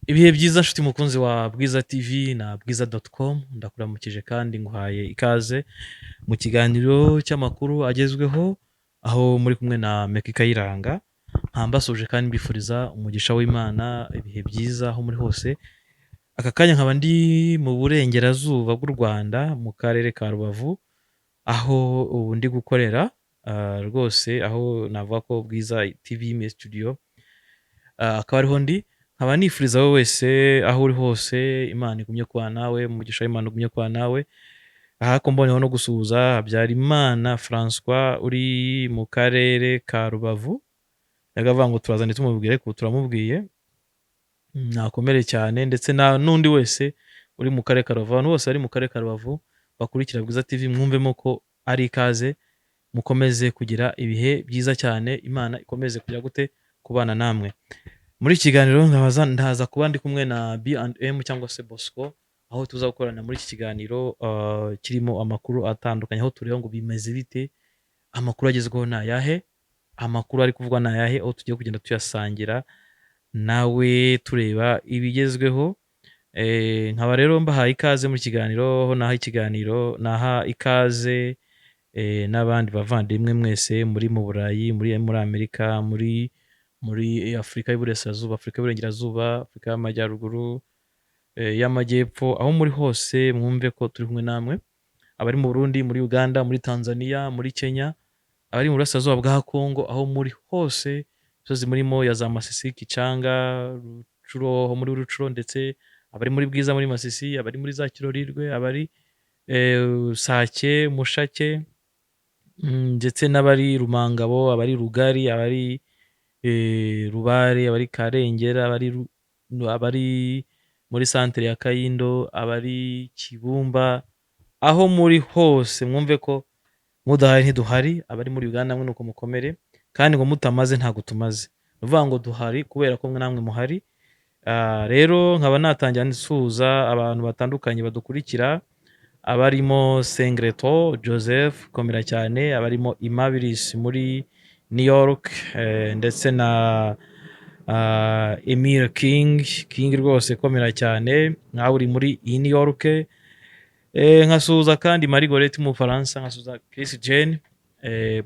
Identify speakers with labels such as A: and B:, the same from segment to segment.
A: Ibihe byiza nshuti mukunzi wa Bwiza TV na bwiza.com, ndakuramukije kandi nguhaye ikaze mu kiganiro cy'amakuru agezweho, aho muri kumwe na Meki Kayiranga. Nkambasuje kandi mbifuriza umugisha w'Imana, ibihe byiza aho muri hose. Aka kanya nkaba ndi mu burengerazuba bw'u Rwanda, mu karere ka Rubavu, aho ubu ndi gukorera rwose, aho navuga ko Bwiza TV studio akaba ariho ndi. Nkaba nifuriza wowe wese aho uri hose, Imana igumye kuba nawe, umugisha w'Imana ugumye kuba nawe. Aha ko mboneyeho no gusuhuza Habyarimana Francois uri mu karere ka Rubavu, yagavuga ngo turazane tumubwire, ariko turamubwiye nakomere cyane, ndetse n'undi wese uri mu karere ka Rubavu. Abantu bose bari mu karere ka Rubavu bakurikira Bwiza TV, mwumvemo ko ari ikaze, mukomeze kugira ibihe byiza cyane, Imana ikomeze kugira gute kubana namwe. Muri iki kiganiro ndaza kuba ndi kumwe na B&M cyangwa se Bosco, aho tuza gukorana muri iki kiganiro kirimo amakuru atandukanye, aho tureba ngo bimeze bite, amakuru agezweho ni ayahe, amakuru ari kuvugwa ni ayahe, aho tugiye kugenda tuyasangira nawe tureba ibigezweho. Nkaba rero mbahaye ikaze mu kiganiro, aho naha ikiganiro naha ikaze n'abandi bavandimwe mwese muri mu Burayi, muri Amerika, muri Afurika y'Uburasirazuba, Afurika y'Uburengerazuba, Afurika y'Amajyaruguru, y'Amajyepfo, aho muri hose mwumve ko turi kumwe namwe. Abari mu Burundi, muri Uganda, muri Tanzania, muri Kenya, abari mu Burasirazuba bwa Kongo, aho muri hose, imisozi murimo ya za Masisi, Kicanga, Rucuro, aho muri Rucuro, ndetse abari muri Bwiza muri Masisi, abari muri za Kirorirwe, abari Sake, Mushake, ndetse n'abari Rumangabo, abari Rugari, abari Rubare, abari Karengera, abari muri santere ya Kayindo, abari Kibumba, aho muri hose mwumve ko mudahari ntiduhari. Abari muri Uganda namwe nuko mukomere, kandi ngo mutamaze ntabwo tumaze. Ni ukuvuga ngo duhari kubera ko mwe namwe muhari. Rero nkaba natangira nsuhuza abantu batandukanye badukurikira, abarimo Sengreto Joseph, komera cyane, abarimo Imabilis muri New York, ndetse na Emile King, King rwose komera cyane, nawe uri muri New York. Nkasuhuza kandi Marie Gorette mu Bufaransa, nkasuhuza Chris Jane,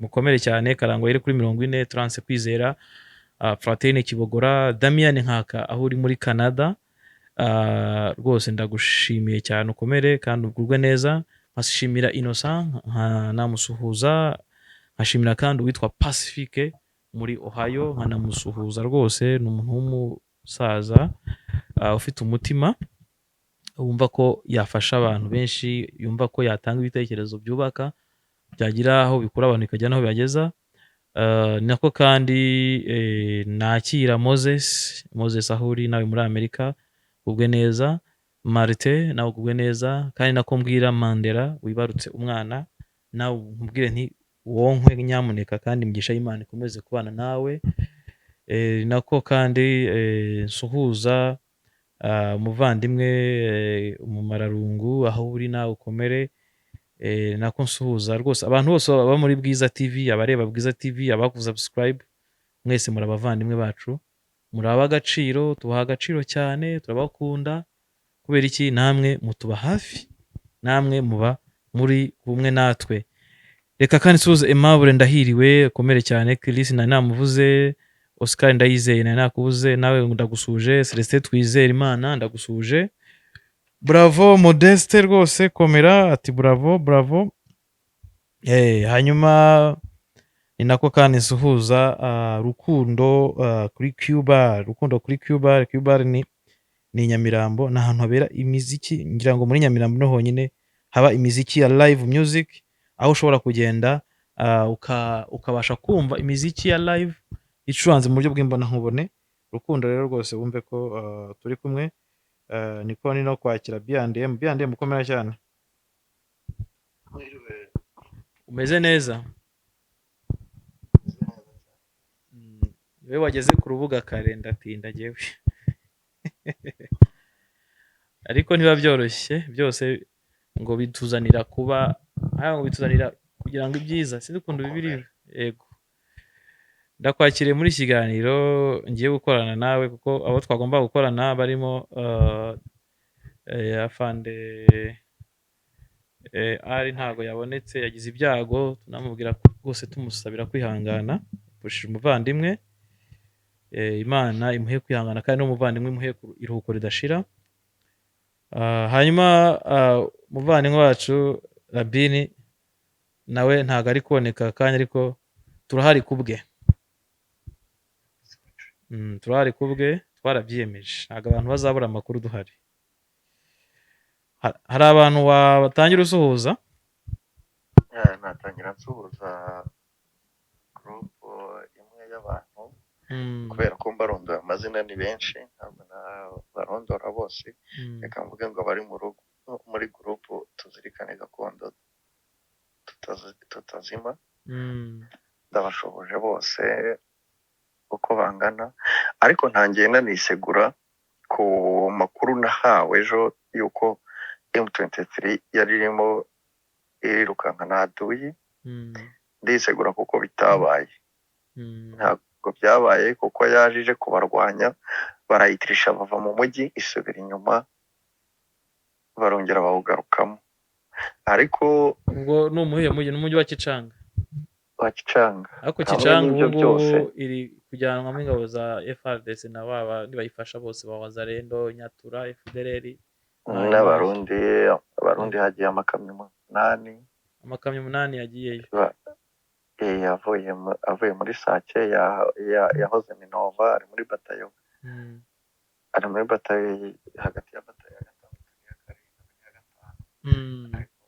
A: mukomere cyane, Karangwa iri kuri 40, Trance Kwizera, Fraterne Kibogora, Damian Nkaka aho uri muri Canada, rwose ndagushimiye cyane, ukomere kandi ugubwe neza. Nkashimira Innocent, nkanamusuhuza, nkashimira kandi uwitwa Pacifique muri Ohio, nkanamusuhuza rwose, ni umuntu w'umusaza ufite umutima wumva ko yafasha abantu benshi, yumva ko yatanga ibitekerezo byubaka, byagira aho bikura abantu bikagera n'aho bibageza. Ni nako kandi nakira Moses, Moses aho uri nawe muri Amerika ugubwe neza, Martin nawe ugubwe neza, kandi nako mbwira Mandela wibarutse umwana, nawe nkubwire nti wonkwe nyamuneka, kandi imigisha y'Imana ikomeze kubana nawe. Nako kandi nsuhuza umuvandimwe Umumararungu, aho uri nawe ukomere. Nako nsuhuza rwose abantu bose baba muri Bwiza TV, abareba Bwiza TV, abakoze subscribe, mwese muri abavandimwe bacu, muri ab'agaciro, tubaha agaciro cyane, turabakunda. Kubera iki? Namwe mutuba hafi, namwe muba muri kumwe natwe. Reka kandi nsuhuze Aimable Ndahiriwe, ukomere cyane, Chris nari namuvuze, Oscar Ndayizeye nari nakubuze, nawe ndagusuje, Celestin Twizere Imana ndagusuje, Bravo Modeste rwose komera, ati bravo bravo. Hanyuma ni nako kandi nsuhuza Rukundo kuri Cuba, Rukundo kuri Cuba. Cuba ni Nyamirambo, ni ahantu habera imiziki, ngira ngo muri Nyamirambo no honyine haba imiziki ya live music, aho ushobora kugenda ukabasha kumva imiziki ya live icuranze mu buryo bw'imbonankubone. Rukundo rero rwose wumve ko turi kumwe. Niko ni no kwakira B&M, B&M ukomera cyane.
B: Mwiriwe.
A: Umeze neza?
B: Meze neza cyane.
A: Wowe wageze ku rubuga kare, ndatinda jyewe, ariko ntibiba byoroshye byose ngo bituzanira kuba, ngo bituzanira kugira ngo ibyiza, sinzi ukuntu bibiri. Yego. Ndakwakiriye muri iki kiganiro ngiye gukorana nawe, kuko abo twagomba gukorana barimo afande ari ntago yabonetse, yagize ibyago. Tunamubwira ko rwose tumusabira kwihangana, yapfushije umuvandimwe. Imana imuhe kwihangana kandi n'umuvandimwe imuhe iruhuko ridashira. Hanyuma umuvandimwe wacu Rabini nawe ntago ari kuboneka akanya, ariko turahari kubwe. Turahari kubwe, twarabyiyemeje, ntabwo abantu bazabura amakuru duhari. Hari abantu watangira usuhuza?
B: Natangira nsuhuza groupe imwe y'abantu, kubera ko mbarondora amazina ni benshi, ntabwo nabarondora bose. Reka mvuge ngo abari mu rugo muri groupe Tuzirikane Gakondo Tutazima, ndabashoboje bose uko bangana. Ariko ntangiye nanisegura ku makuru nahawe ejo y'uko M23 yari irimo irirukanka na Aduyi. Ndisegura kuko bitabaye. Ntabwo byabaye, kuko yaje ije kubarwanya, barayitirisha bava mu mujyi, isubira inyuma, barongera bawugarukamo, ariko
A: Ubwo ni umuhe mujyi? Ni umujyi wa Kicanga?
B: Wa Kicanga.
A: Ariko
B: Hamwe
A: Kicanga
B: n'ibyo
A: ubu
B: byose,
A: ngubu iri kujyanwamo ingabo za FARDC na baba nibayifasha bose ba Wazalendo, Nyatura, FDLR, Mayi.
B: N'Abarundi, Abarundi hagiye amakamyo 8.
A: Amakamyo 8 yagiyeyo.
B: Avuye muri Sake, yahoze Minova, ari muri batayo, ari muri batayo hagati ya batayo ya gatandatu n'iya karindwi n'iya gatanu. Ariko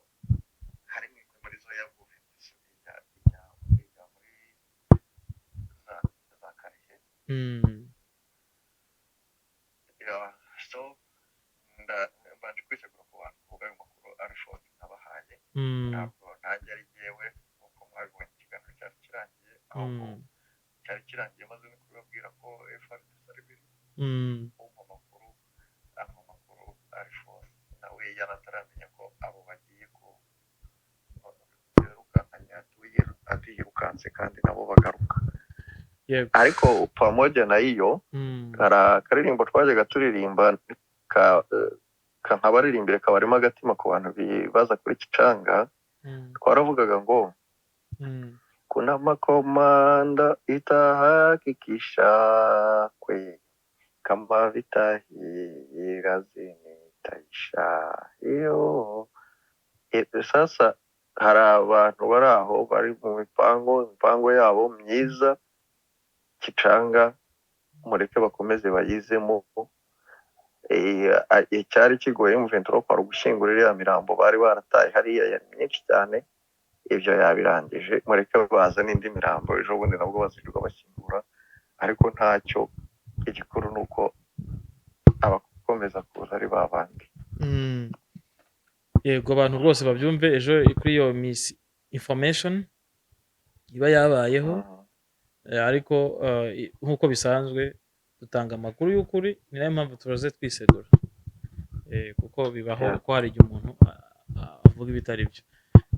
B: harimo imwe muri zo yavuye ijya muri za Karehe. Yeah, so mbanje kwisegura ku bantu kubw'ayo makuru ari false nabahaye. Ntabwo ntajya ari jyewe, nk'uko mwabibonye ikiganiro cyari kirangiye, ahubwo cyari kirangiye maze no kubabwira ko FARDC ari biri kumpa amakuru, ampa amakuru ari false, nawe yari ataramenya ko abo bagiye ku birukankanya abirukanse kandi nabo bagaruka. Ariko pamoja na iyo, hari akaririmbo twajyaga turirimba ka nkabaririmbire kabarimo agatima ku bantu bibaza kuri Kicanga. Twaravugaga ngo kuna makomanda itahakikisha kwe kama vita hii lazima itaisha iyo. Sasa hari abantu bari aho bari mu mipango yabo myiza Kicanga, mureke bakomeze bayizemo. Icyari kigoye M23 kwari ugushyingura iriya mirambo bari barataye hariya, yari myinshi cyane. Ibyo yabirangije, mureke baza n'indi mirambo ejo bundi nabwo bazirirwa bashyingura, ariko ntacyo, igikuru ni uko abakomeza kuza ari ba bandi.
A: Yego, abantu rwose babyumve, ejo kuri iyo misinformation iba yabayeho. Ariko nk'uko bisanzwe dutanga amakuru y'ukuri, ni nayo mpamvu turaze twisegura, kuko bibaho ko hari igihe umuntu avuga ibitari byo.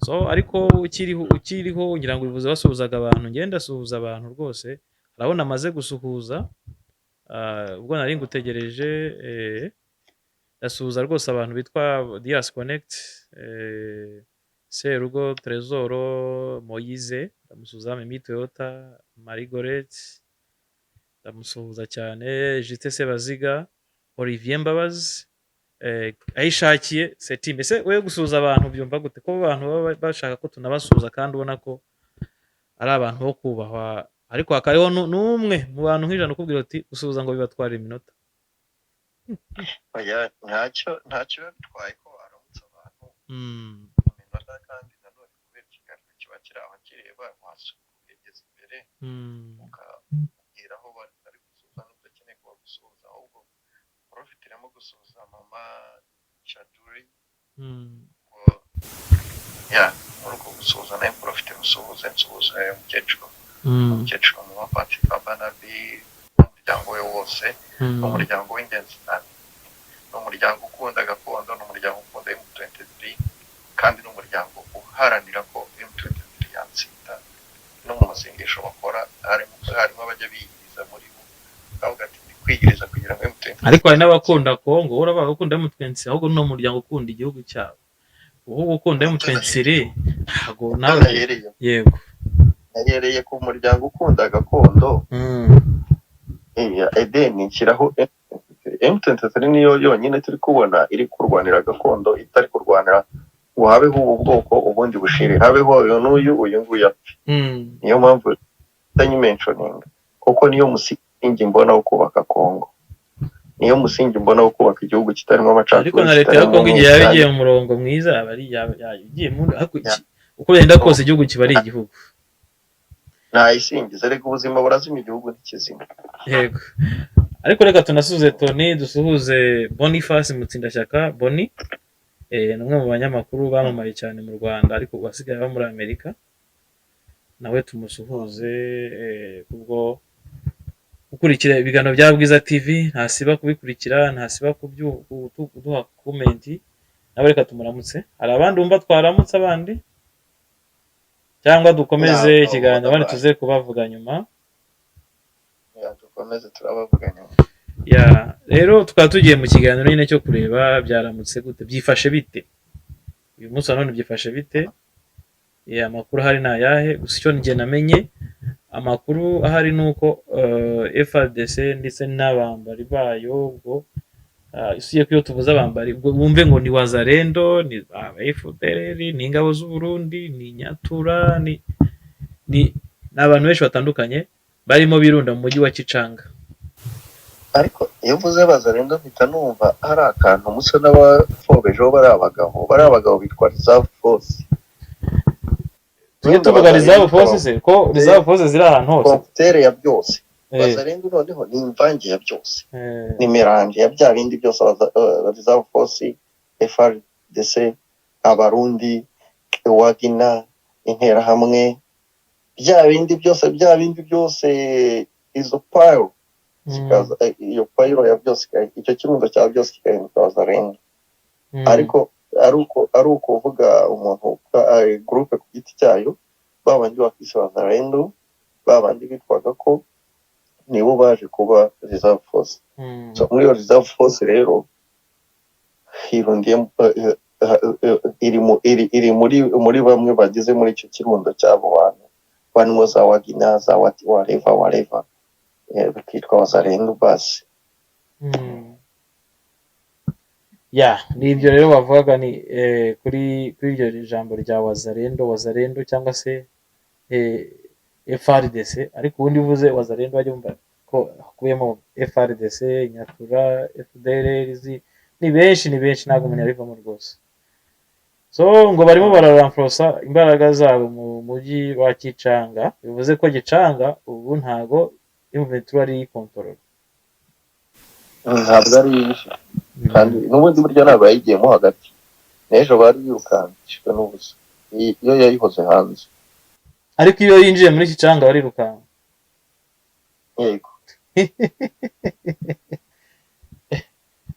A: So ariko ukiriho ngira ngo bivuze basuhuzaga abantu, ngenda asuhuza abantu rwose, urabona amaze gusuhuza, ubwo nari ngutegereje, ndasuhuza rwose abantu bitwa Dias Connect, Serugo Tresor Moise, ndamusuhuza, Mimi Toyota, Marie Gorette ndamusuhuza cyane, Justin Sebaziga, Olivier Mbabazi, Ayishakiye Setime. Ese we gusuhuza abantu byumva gute, ko abantu baba bashaka ko tunabasuhuza kandi ubona ko ari abantu bo kubahwa, ariko hakaba hariho n'umwe mu bantu nk'100 ukubwira uti gusuhuza ngo bibatwara iminota?
B: Oya, ntacyo biba bitwaye ko aramutse abantu iminota, kandi nanone kubera ikiganiro kiba kiri aho kireba, wegeza imbere ukabwira aho bari gusuhuza n'udakeneye ko bagusuhuza, ahubwo urufitiremo gusuhuza mama Chaduri. Ngo ya muri uko gusuhuza nawe murufite musuhuze, nsuhuze umukecuru, umukecuru mama Pati Kabanabi n'umuryango we wose. Ni umuryango w'ingenzi cyane, ni umuryango ukunda gakondo, ni umuryango ukunda M23, kandi ni umuryango uharanira ko M23 yatsinda. No mu masengesho bakora harimo n'abajya biyiriza muri bo, bakavuga ati: "Ndi kwiyiriza kugira ngo M23."
A: Ariko hari n'abakunda Kongo. Urabaga ukunda M23, ahubwo ni umuryango ukunda igihugu cyabo. Wowe ukunda M23, ntabwo nawe.
B: Nahereye Nahereye ku muryango ukunda gakondo. Edeni nshyiraho M23, niyo yonyine turi kubona iri kurwanira gakondo, itari kurwanira ngo habeho ubu bwoko, ubundi bushire, habeho uyu n'uyu, uyu nguyu apfe. Niyo mpamvu nyimentioninga, kuko niyo musingi mbona wo kubaka Kongo, niyo musingi mbona wo kubaka igihugu kitarimo amacakubiri,
A: Ariko na leta ya
B: kitarimo
A: Kongo igihe yaba
B: umwiryane.
A: igiye mu murongo mwiza, aba ari igiye mu, ariko uko bigenda kose igihugu kiba ari igihugu.
B: Nayisingiza reka, ubuzima burazima, igihugu ntikizima.
A: Yego, ariko reka tunasuhuze Tony, dusuhuze Boniface Mutsindashyaka. Boni ni umwe mu banyamakuru bamamaye cyane mu Rwanda, ariko ubu asigaye aba muri Amerika. Nawe tumusuhuze kubwo gukurikira ibiganiro bya Bwiza TV, ntasiba kubikurikira, ntasiba kuduha comment. Nawe reka tumuramutse. Hari abandi wumva twaramutse abandi, cyangwa dukomeze
B: Ntabwo
A: ikiganiro, abandi
B: ubona.
A: tuze kubavuga nyuma?
B: Yeah, dukomeze, turabavuga nyuma.
A: Yeah, rero tukaba tugiye mu kiganiro nyine cyo kureba byaramutse gute, byifashe bite uyu munsi wa none, byifashe bite? Yeah, amakuru ahari ni ayahe? Gusa icyo njye namenye, amakuru ahari ni uko FARDC ndetse n'abambari bayo, ubwo usibye ko iyo tuvuze abambari, ubwo bumve ngo ni Wazalendo, ni aba FDLR, ni ingabo z'u Burundi, ni Nyatura, ni abantu benshi batandukanye barimo birunda mu mujyi wa Kicanga.
B: Ariko iyo uvuze Bazarendo, mpita numva hari akantu musa n'abafobejeho. Bari abagabo bitwa Reserve Force.
A: Tujye tuvuga Reserve Force se, ko Reserve Force ziri ahantu hose?
B: Cocktail ya byose. Bazarendo noneho ni imvange ya byose, ni mélange ya bya bindi byose: Reserve Force, FARDC, Abarundi, Wagner, Interahamwe, bya bindi byose, bya bindi byose, izo pile zikaza, iyo pile ya byose, icyo kirundo cya byose kikahinduka Wazalendo. Ariko ari ukuvuga umuntu, groupe ku giti cyayo, ba bandi bakise Wazalendo, ba bandi bitwaga ko nibo baje kuba Reserve Force. So muri iyo Reserve Force rero hirundiyemo, iri muri bamwe bageze muri icyo kirundo cy'abo bantu barimo za Wagner, za whatever whatever, bikitwa Wazalendo basi.
A: Yeah, ni ibyo rero bavugaga, ni kuri iryo jambo rya Wazalendo, Wazalendo cyangwa se FARDC. Ariko ubundi uvuze Wazalendo wajya wumva ko hakubiyemo FARDC, Nyatura, FDLR, ni benshi, ni benshi, ntabwo umuntu yabivamo rwose. So ngo barimo bararenforsa imbaraga zabo mu mujyi wa Kicanga, bivuze ko Gicanga ubu ntago M23 ari ikontorora.
B: Ntabwo ari bibi, kandi n'ubundi burya ntabwo yayigiyemo hagati. N'ejo bari birukankishijwe n'ubusa, iyo yayihoze hanze.
A: Ariko iyo yinjiye muri Kicanga barirukanka.
B: Yego.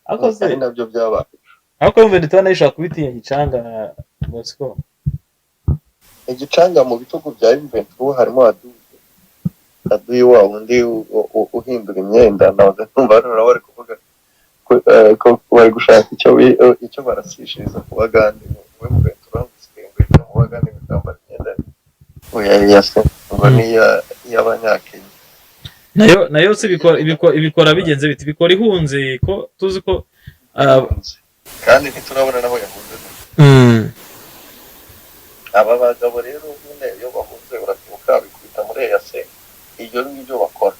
A: Ariko se
B: Ari nabyo byabaye.
A: Ariko M23 nayo ishobora kubitinya Gicanga, Bosco.
B: Igicanga mu bitugu bya M23 harimo aduyi, aduyi wa wundi uhindura imyenda. Nahoze numva hano nabo bari kuvuga ko bari gushaka icyo barasishiriza ku Bagande, ngo M23 ngo isigaye ngo ijya mu Bagande, ngo ikambara imyenda ngo ya EAC, ngo ni iy'Abanyakenya.
A: Nayo se ibikora bigenze biti? Bikora ihunze, ko tuzi ko
B: Kandi ntiturabona naho yahunze. Aba bagabo rero nyine iyo bahunze, urabyibuka, bikubita muri EAC. Ibyo ngibyo bakora,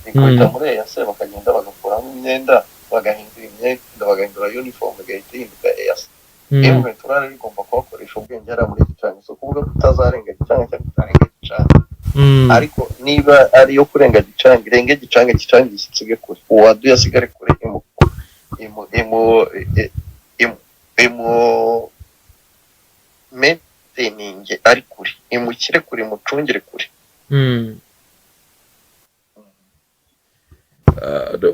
B: bikubita muri EAC, bakagenda bagakuramo imyenda, bagahindura imyenda, bagahindura uniform, igahita ihinduka EAC. M23 rero igomba kubakoresha ubwenge hariya muri Gicanga. Si ukuvuga ko utazarenga Gicanga cyangwa utarenga Gicanga, ariko niba ari iyo kurenga Gicanga, irenge Gicanga, Gicanga isige kure, uwaduye asigare kure, imu imu imu imu imu maintaining ari kure, imushyire kure, imucungire kure.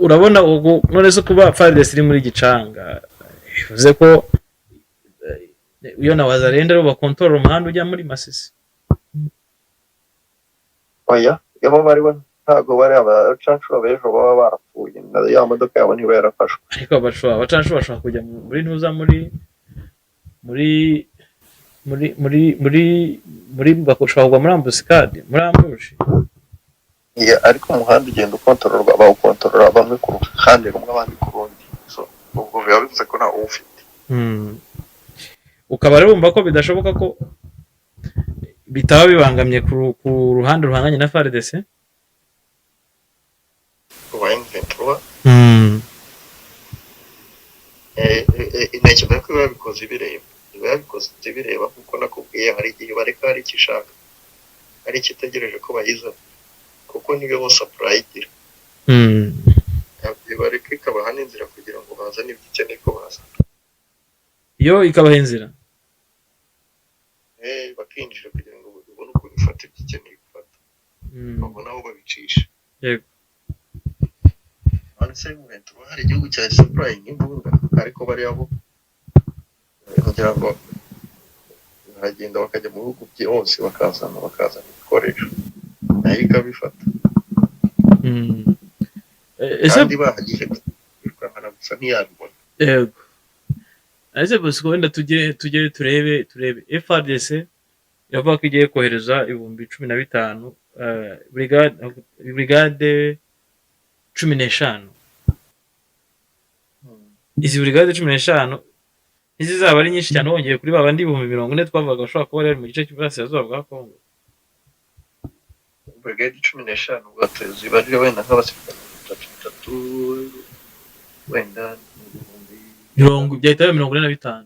A: Urabona ubwo none se kuba FARDC iri muri Gicanga bivuze ko iyo na Wazalendo aribo bakontorora umuhanda ujya muri Masisi?
B: Oya, iyo bo bari bo ntabwo Ntabwo bari abacanshuro b'ejo baba barapfuye, na ya modoka yabo ntiba yarafashwe.
A: Ariko abacanshuro bashobora kujya muri ntuza, muri muri muri muri muri muri bashobora kugwa muri embuscade, muri ambush.
B: Yeah, ariko umuhanda ugenda ukontororwa, bawukontorora bamwe ku ruhande rumwe, abandi ku rundi. So ubwo biba bivuze ko ntawe uwufite.
A: Ukaba rero wumva ko bidashoboka ko bitaba bibangamye ku ruhande ruhanganye na FARDC?
B: Rwa M23? Ntekereza ko biba bikoze bireba, biba bikoze bireba, kuko nakubwiye hari igihe bareka hari icyo ishaka, hari icyo itegereje ko bayizana, kuko niyo bose supply igira. Bareka ikabaha n'inzira kugira ngo bazane ibyo ikeneye ko bazana.
A: Yo ikabaha inzira.
B: Bakinjira kugira ngo babone ukuntu ifata ibyo ikeneye gufata, babone aho babicisha. Hanze y'umuheto hari igihugu cya supplying imbunda, ariko bariya bo kugira ngo baragenda bakajya mu bihugu byose, bakazana ibikoresho, nayo ikabifata.
A: Ese
B: Kandi bahagije kwirukankana gusa ntiyabibona.
A: Yego, ese Bosco, wenda tujye turebe FARDC iravuga ko igiye kohereza 15,000, brigade 15. Izi brigade 15 ntizizaba ari nyinshi cyane wongeye kuri ba bandi 40,000 twavugaga bashobora kuba bari mu gice cy'uburasirazuba bwa Kongo?
B: Brigade 15 zibarira wenda nk'abasirikare 33, wenda ni ibihumbi
A: Mirongo, byahita biba 45.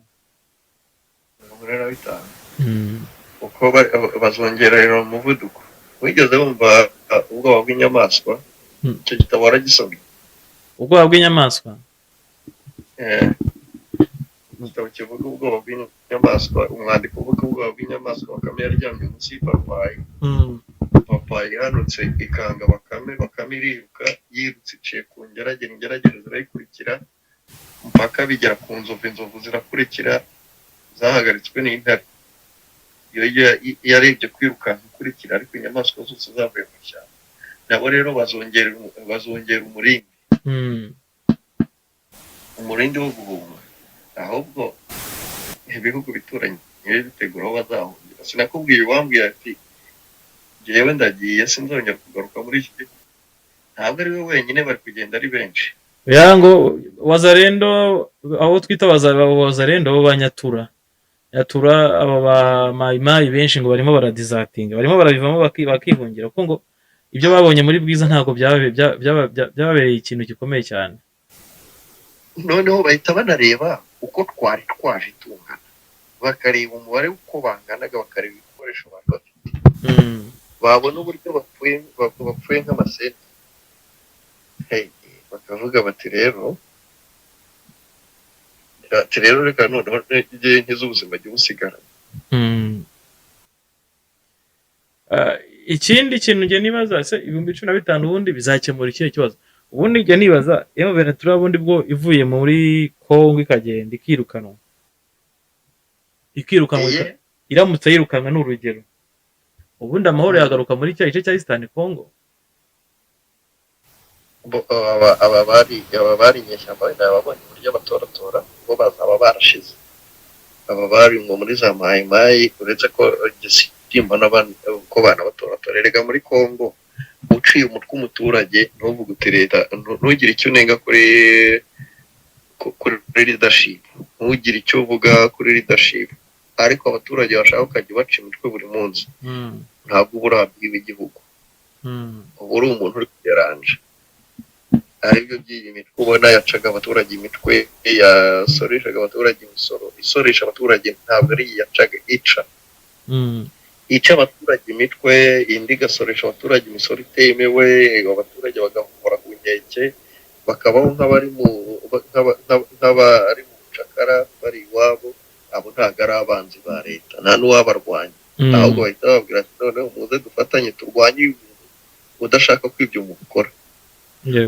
B: 45, kuko bazongerera umuvuduko. Wigeze wumva Ubwoba bw'inyamaswa? Icyo gitabo waragisomye?
A: Ubwoba bw'inyamaswa?
B: Igitabo kivuga ubwoba bw'inyamaswa, umwandiko uvuga ubwoba bw'inyamaswa. Bakame yaryamye munsi y'ipapayi. Ipapayi ihanutse ikanga Bakame. Bakame iriruka, yirutse iciye ku ngeragere, ingeragere zirayikurikira mpaka bigera ku nzovu, inzovu zirakurikira, zahagaritswe n'intare. Iyo yarebye kwirukanka ikurikira, ariko inyamaswa zose zavuye mu ishyamba. Nabo rero bazongera umurindi, umurindi wo guhunga. Ahubwo ibihugu bituranyi nibe bitegura aho bazahungira. Sinakubwiye uwambwiye ati: "Jyewe ndagiye, sinzongera kugaruka muri iki gihugu"? Ntabwo ari we wenyine, bari kugenda ari benshi.
A: Ya, ngo Wazalendo, abo twita Wazalendo, abo ba Nyatura Nyatura, aba ba Mayimayi benshi ngo barimo baradizatinga, barimo barabivamo bakihungira, kuko ngo ibyo babonye muri Bwiza ntabwo byababereye ikintu gikomeye cyane.
B: Noneho bahita banareba uko twari twaje tungana, bakareba umubare w'uko banganaga, bakareba ibikoresho bari bafite, babona uburyo bapfuye nk'amasenti. Hey, bakavuga bati rero, ati rero reka noneho igihe nkiza ubuzima jya ubusigara.
A: Ikindi kintu njye nibaza se, 15,000 ubundi bizakemura ikihe kibazo? Ubundi njye nibaza, M23 ubundi bwo ivuye muri Congo ikagenda ikirukanwa, iramutse yirukanwe, ni urugero, ubundi amahoro yagaruka muri cya gice cya Eastern Congo?
B: Aba bari inyeshyamba wenda babonye uburyo batoratora, bo bazaba barashize. Aba bari ngo muri za Mayimayi, uretse ko gisimba n'abandi ko banabatoratora. Erega muri Congo uciye umutwe umuturage, ntuvuge uti leta, ntugire icyo unenga kuri leadership, ntugire icyo uvuga kuri leadership, ariko abaturage bashaka ukajya ubaca imitwe buri munsi, ntabwo uba urabwiwe igihugu, uba uri umuntu uri kuyaranja. Aribyo by'iyi mitwe ubona yacaga abaturage imitwe, yasoreshaga abaturage imisoro, isoresha abaturage, ntabwo ari iyi yacaga ica ica abaturage imitwe, indi igasoresha abaturage imisoro itemewe, abaturage bagahora ku nkeke, bakabaho nk'abari mu bucakara bari iwabo. Abo ntabwo ari abanzi ba leta, nta n'uwabarwanya. Ahubwo bahita bababwira ati: "Noneho muze dufatanye turwanye uyu muntu udashaka ko ibyo mukora,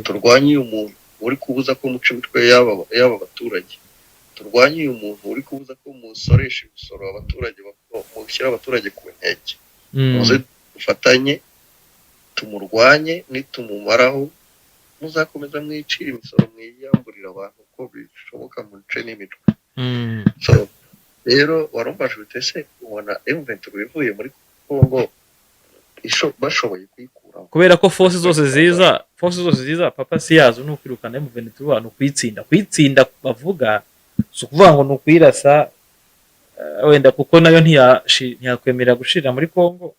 B: turwanye uyu muntu uri kubuza ko muca imitwe y'aba baturage, turwanye uyu muntu uri kubuza ko musoresha imisoro abaturage, mushyira abaturage ku nkeke, muze dufatanye." Tumurwanye, nitumumaraho muzakomeza mwicire imisoro, mwiyamburira abantu uko bishoboka, muce n'imitwe. So rero warumvaje ute se ubona M23 ivuye muri Congo bashoboye kuyikuramo?
A: Kubera ko force zose ziza purpose yazo ni ukwirukana M23, ni ukuyitsinda. Kuyitsinda bavuga si ukuvuga ngo ni ukuyirasa, wenda, kuko nayo ntiyakwemerera gushirira muri Congo.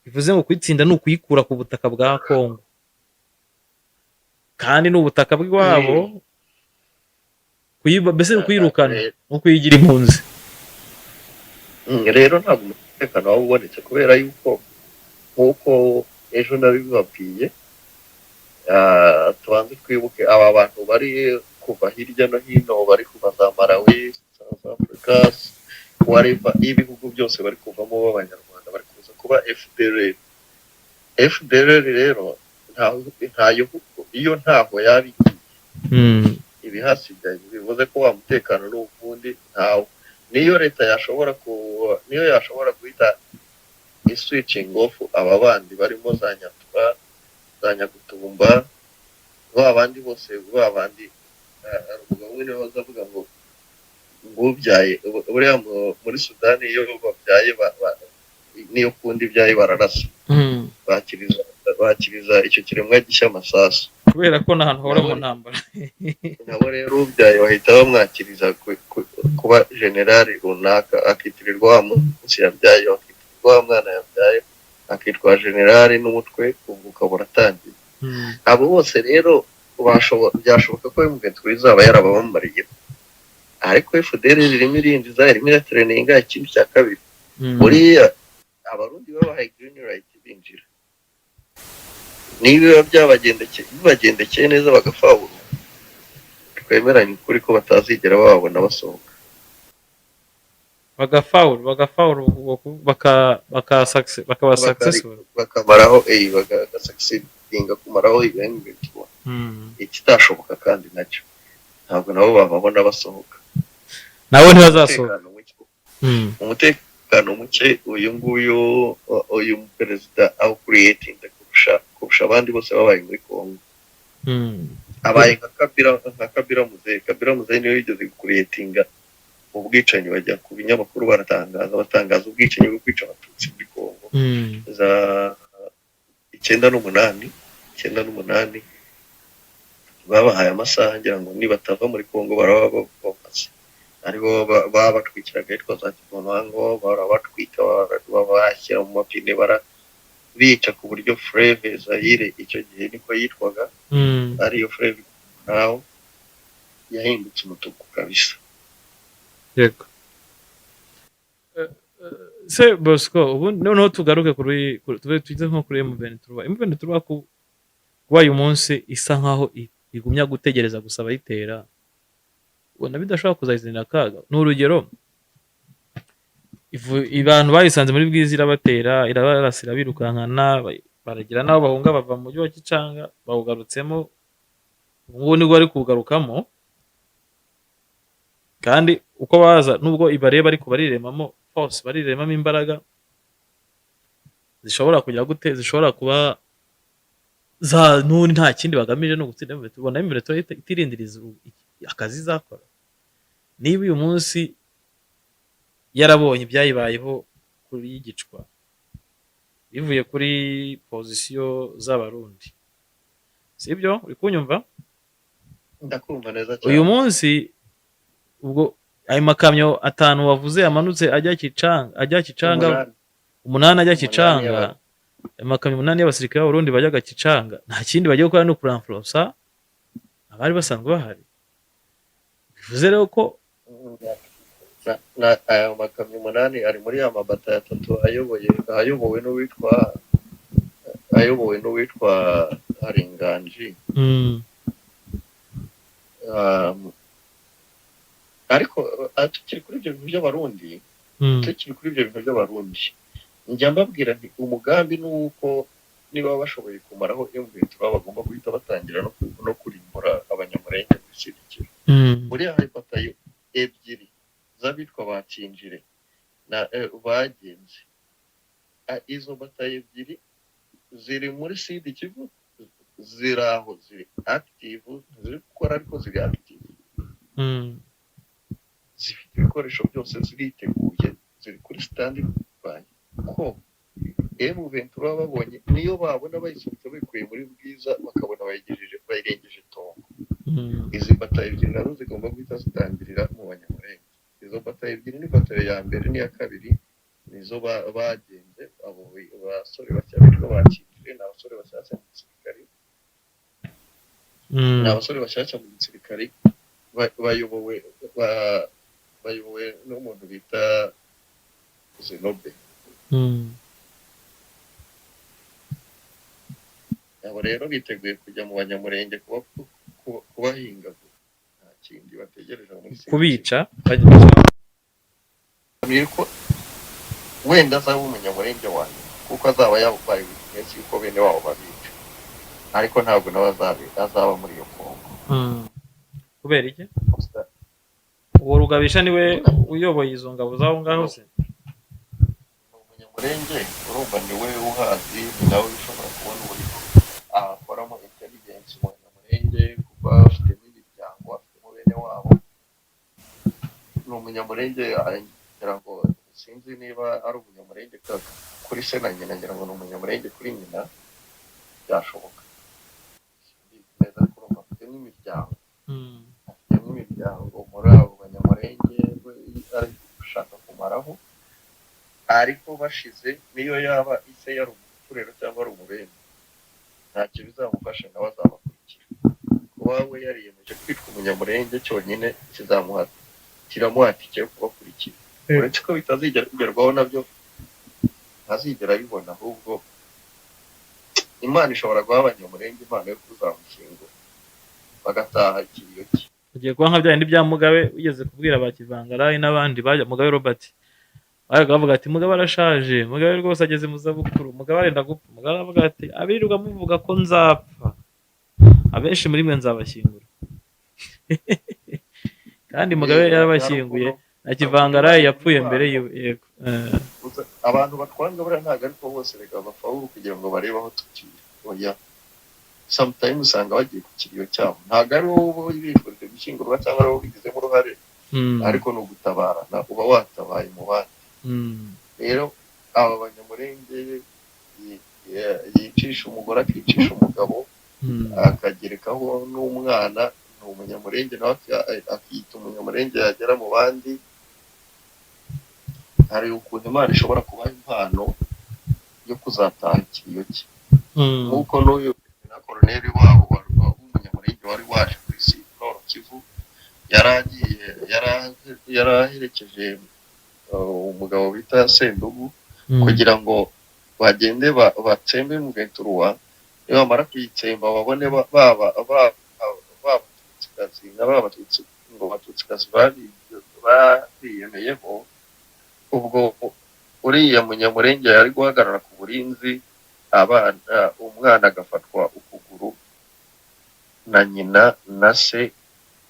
A: Bivuze ngo kuyitsinda ni ukuyikura ku butaka bwa Congo, kandi ni ubutaka bw'iwabo. Mbese ni ukuyirukana, ni ukuyigira impunzi.
B: Rero ntabwo umutekano waba ubonetse, kubera yuko nk'uko ejo nabibabwiye, tubanze twibuke aba bantu bari kuva hirya no hino, bari kuva za Malawi, South Africa, whatever, ibihugu byose bari kuvamo b'Abanyarwanda bari kuza kuba FDLR. FDLR rero ntayo, iyo ntaho yaba igiye ibihasigaye. Bivuze ko wa mutekano n'ubundi ntawo. Niyo leta yashobora ku niyo yashobora guhita iswitching off aba bandi barimo za Nyatura, za Nyagutumba, ba bandi bose, ba bandi, hari umugabo umwe niwe waza avuga ngo ubyaye buriya muri Sudani iyo babyaye niyo kundi ibyaye bararasa, bakiriza icyo kiremwa gishya amasasu.
A: Kubera ko n'ahantu hahora mu ntambara.
B: Nabo rero ubyaye bahita bamwakiriza kuba generali runaka, akitirirwa wa munsi yabyaye, akitirirwa wa mwana yabyaye, akitwa generali n'umutwe ubwo ukaba uratangiye. Abo bose rero byashoboka ko M23 izaba yarababamariye, ariko FDL irimo irinjiza, irimo iratraininga. Ikindi cya kabiri, buriya Abarundi babahaye green light binjira. Niba biba bibagendekeye neza bagafawura, twemeranye ukuri ko batazigera bababona basohoka.
A: Bagafawura bakaba successful.
B: Bakamaraho, bagasucceedinga kumaraho iyo M23, ikitashoboka kandi nacyo ntabwo nabo bababona basohoka.
A: Nabo ntibazasohoka.
B: Umutekano muke, umutekano muke uyu nguyu, uyu perezida awucreatinze kurusha abandi bose babaye muri Congo. Abaye nka Kabila, nka Kabila Muzehe. Kabila Muzehe niwe wigeze gucreatinga ubwicanyi, bajya ku binyamakuru baratangaza, batangaza ubwicanyi bwo kwica Abatutsi muri Congo za 98. 98 babahaye amasaha ngira ngo nibatava muri Congo baraba bamaze, aribo babatwikiraga ahitwa za Kibomango, barabatwika, babashyira mu mapine, barabica ku buryo Fleuve Zaire, icyo gihe niko yitwaga, ariyo Fleuve nawe yahindutse umutuku kabisa.
A: Yego. Se Bosco, ubu noneho tugaruke kuri tube tuze nko kuri M23. M23 kuba uyu munsi isa nkaho igumya gutegereza gusa abayitera, ubona bidashobora kuzayizanira akaga? Ni urugero, abantu bayisanze muri Bwiza, irabatera, irabarasira, birukankana, baragira n'aho bahunga bava mu mujyi wa Kicanga, bawugarutsemo. Ubu ngubu nibwo bari kuwugarukamo, kandi uko baza nubwo ibareba ariko bariremamo force, bariremamo imbaraga zishobora kujya gute, zishobora kuba za n'ubundi nta kindi bagamije ni ugutsinda M23. Tubona M23 itirindiriza akazi izakora. Niba uyu munsi yarabonye ibyayibayeho kuri Gicwa bivuye kuri position z'Abarundi, sibyo? Uri kunyumva?
B: Ndakumva neza cyane.
A: Uyu munsi ubwo ayo makamyo atanu wavuze yamanutse ajya Kicanga, ajya Kicanga.
B: Umunani.
A: Umunani ajya
B: Umunani.
A: Kicanga. Ayo makamyo umunani y'abasirikare b'Abarundi bajyaga Kicanga, nta kindi bagiye gukora ni ukurenforsa abari basanzwe bahari. Bivuze rero ko
B: Ayo makamyo umunani ari muri ya mabata atatu ayoboye ayobowe n'uwitwa Haringanji. Ariko tukiri kuri ibyo bintu by'Abarundi, tukiri kuri ibyo bintu by'Abarundi, njya mbabwira nti umugambi ni uko niba bashoboye kumaraho M23 bagomba guhita batangira no kurimbura Abanyamurenge muri Sud-Kivu. Buriya hari batayo ebyiri z'abitwa ba Kinjire na bagenze. Izo batayo ebyiri. Ziri muri Sud Kivu, ziri aho, ziri active, ziri gukora ariko ziri active. Zifite ibikoresho byose, ziriteguye, ziri kuri stand by ko M23 babonye, niyo babona bayisunitse bayikuye muri Bwiza, bakabona bayigejeje, bayirengeje Tongo. Izi batayo ebyiri nazo zigomba guhita zitangirira mu Banyamurenge. Izo batayo ebyiri ni batayo ya mbere n'iya kabiri, nizo bagenze. Abo basore bashya bitwa bakikije ni abasore bashyashya mu gisirikare. Ni abasore bashyashya mu gisirikare, bayobowe n'umuntu bita Zenobe. Abo rero biteguye kujya mu Banyamurenge kubahingagura, nta kindi bategereje muri Sud.
A: Kubica.
B: Kivu ko wenda azaba Umunyamurenge wanjye, kuko azaba yabaye witness yuko bene wabo babica, ariko ntabwo nawe azaba muri iyo Kongo.
A: Kubera iki? Uwo Rugabisha niwe uyoboye izo ngabo z'aho ngaho se?
B: Ni Umunyamurenge, urumva ni we uhazi, ni nawe ushobora kubona uburyo akoramo intelligence mu Banyamurenge, kuko afitemo imiryango, afitemo bene wabo. Ni Umunyamurenge, ngira ngo, sinzi niba ari Umunyamurenge kuri se na nyina, ngira ngo ni Umunyamurenge kuri nyina, byashoboka, simbizi neza, ariko urumva afitemo imiryango, afitemo imiryango muri abo Banyamurenge we ari gushaka kumaraho. Ariko bashize, niyo yaba ise yari Umufurero cyangwa ari Umubembe, ntacyo bizamufasha, nawe azabakurikira. Kuba we yariyemeje kwitwa Umunyamurenge cyonyine kizamuha, kiramuha itike yo kubakurikira. Uretse ko bitazigera bigerwaho, nabyo ntazigera abibona. Ahubwo Imana ishobora guha Abanyamurenge impano yo kuzamushyingura, bagataha ikiriyo cye.
A: Ugiye kuba nka bya bindi bya Mugabe wigeze kubwira ba Kivangarayi n'abandi bajya, Mugabe Robert, bajyaga bavuga ati: "Mugabe arashaje, Mugabe rwose ageze mu zabukuru, Mugabe arenda gupfa." Mugabe aravuga ati: "Abirirwa muvuga ko nzapfa, abenshi muri mwe nzabashyingura." Kandi Mugabe yarabashyinguye, na Kivangarayi yapfuye mbere yiwe, yego.
B: Gusa abantu batwanga buriya ntabwo ariko bose reka bapfa kugira ngo barebe aho tukiri. Oya, sometimes usanga bagiye ku kiriyo cyabo, ntabwo ari wowe uba bifurije gushyingurwa cyangwa ari wowe ubigizemo uruhare, ariko ni ugutabarana, uba watabaye mu bandi. Rero aba Banyamurenge yicisha umugore, akicisha umugabo, akagerekaho n'umwana, ni Umunyamurenge nawe akiyita Umunyamurenge, yagera mu bandi, hari ukuntu Imana ishobora kubaha impano yo kuzataha ikiriyo cye. Nk'uko n'uyu na koroneri wabo w'Umunyamurenge wari waje ku isi Nord Kivu, yari agiye, yari aherekeje umugabo bita Sendugu kugira ngo bagende batsembe M23. Nibamara kuyitsemba, babone baba Batutsikazi na ba Batutsi ngo Batutsikazi bariyemeyeho. Ubwo uriya Munyamurenge yari guhagarara ku burinzi, abana, umwana agafatwa ukuguru na nyina na se,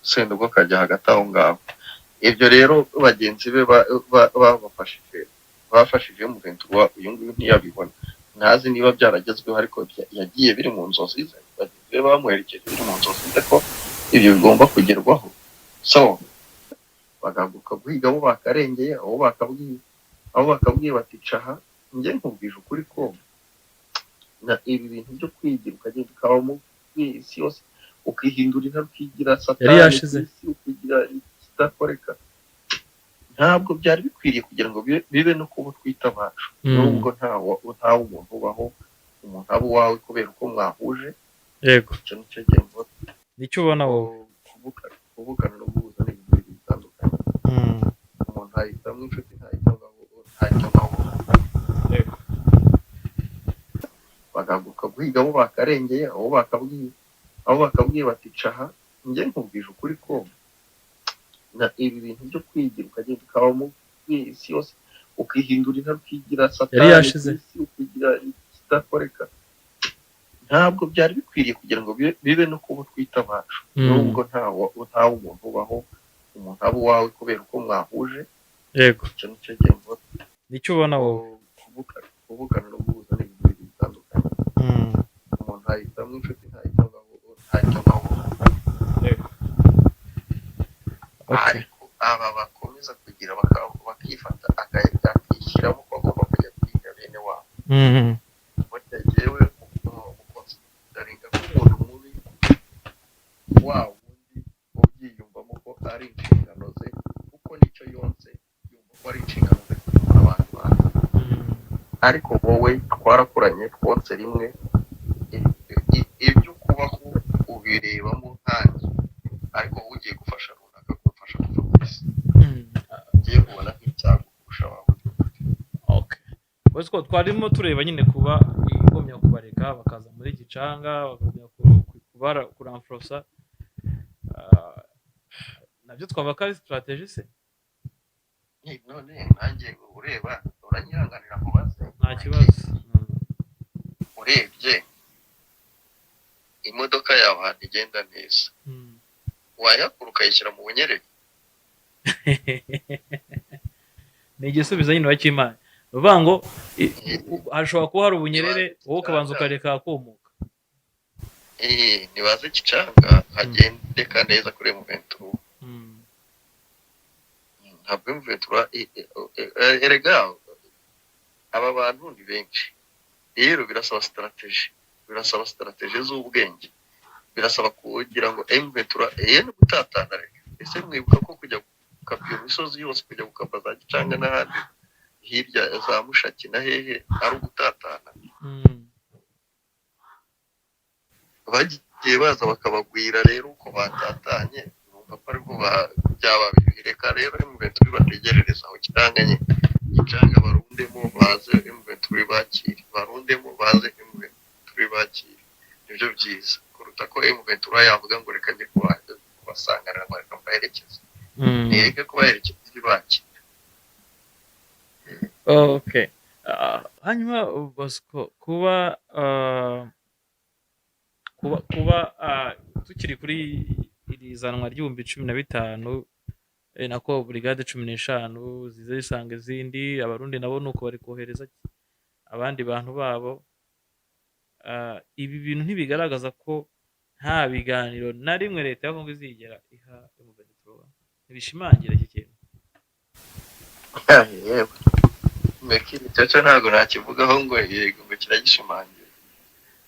B: Sendugu akajya hagati aho ngaho. Ibyo rero bagenzi be babafashije, bafashije M23, uyu nguyu ntiyabibona, ntazi niba byaragezweho, ariko yagiye biri mu nzozi ze, bagenzi be bamuherekeje biri mu nzozi ze ko ibyo bigomba kugerwaho. So bagahaguruka guhiga abo bakarengeye, abo bakabwiye bati: "Caha." Njye nkubwije ukuri ko na ibi bintu byo kwigira, ukagenda ukaba mu isi yose, ukihindura intare, ukigira
A: Yari
B: satani
A: yashize.
B: ku isi, ukigira ikidakoreka, ntabwo byari bikwiriye kugira ngo bibe no kuba twita abacu. Nubwo ntawe umuntu ubaho, umuntu aba uwawe kubera uko mwahuje. Icyo nicyo gihembo.
A: Nicyo ubona wowe?
B: Kuvukana no guhuza ni ibintu bibiri bitandukanye. Umuntu ahitamo inshuti, ntahitamo ntahitamo abo. Bagahaguruka guhiga abo bakarengeye, abo bakabwiye bati: "Caha." Njye nkubwije ukuri ko na ibi bintu byo kwigira, ukagenda ukaba mu isi yose, ukihindura intare, ukigira
A: Yari
B: satani ku
A: yashize.
B: isi, ukigira ikidakoreka, ntabwo byari bikwiriye kugira ngo bibe no kuba twita abacu. Nubwo ntawe umuntu ubaho, umuntu aba uwawe kubera uko mwahuje. Icyo nicyo gihembo.
A: Nicyo ubona wowe?
B: Kuvukana no guhuza ni ibintu bibiri bitandukanye. Gushakamo inshuti ntayitangwaho.
A: Yego, okay.
B: Ariko aba bakomeza kugira bakifata, akishyiramo ko agomba kujya kwiga bene wabo, burya jyewe muconsideringa nk'umuntu mubi, wa wundi ubyiyumvamo ko ari inshingano ze, kuko nicyo yonse, yumva ko ari inshingano ze kuyobora abantu bantu. Ariko wowe twarakuranye, twonse rimwe, ibyo kubaho ubirebamo nkanjye, ariko wowe ugiye gufasha runaka kumfasha kuva ku isi, ngiye kubona nk'icyago kurusha wawe.
A: Okay. Bosco, twarimo tureba nyine kuba igomya kubareka bakaza muri Gicanga, bakagumya kubara kurenforça, nabyo twaba ko ari strategy se?
B: None nanjye ureba, uranyihanganira nkubaze.
A: Nta kibazo.
B: Urebye imodoka yawe ahantu igenda neza, wayakura ukayishyira mu bunyereri?
A: Ni igisubizo nyine cy'Imana. Ni ukuvuga ngo hashobora kuba hari ubunyerere, wowe ukabanza ukareka hakumuka.
B: Nibaze Gicanga hagendeka neza kuri M23. Ntabwo M23, erega aba bantu ni benshi. Rero birasaba strategy, birasaba strategy z'ubwenge, birasaba kugira ngo M23 no gutatana. Reka, ese mwibuka ko kujya gukapa iyo misozi yose, kujya gukapa za Gicanga n'ahandi hirya za Mushaki na hehe, ari ugutatana? Bagiye baza bakabagwira. Rero uko batatanye, numva ko aribwo byaba bibi. Reka rero M23 bategerereza aho Gicanga nyine, Gicanga barundemo baze M23 bakire, barundemo baze M23 bakire, nibyo byiza kuruta ko M23 yavuga ngo reka njye kubasanganira, ngo reka mbaherekeze. Ntireke kubaherekeza, ibakira.
A: Okay. Hanyuma Bosco, kuba tukiri kuri iri zanwa ry'ibihumbi 15, nako brigade 15 zize zisanga izindi, Abarundi nabo nuko bari kohereza abandi bantu babo. Ibi bintu ntibigaragaza ko nta biganiro na rimwe leta ya Kongo izigera iha M23? Ntibishimangira iki kintu?
B: Yewe Meki, icyo cyo ntabwo nakivugaho ngo yego, ngo kiragishimangira.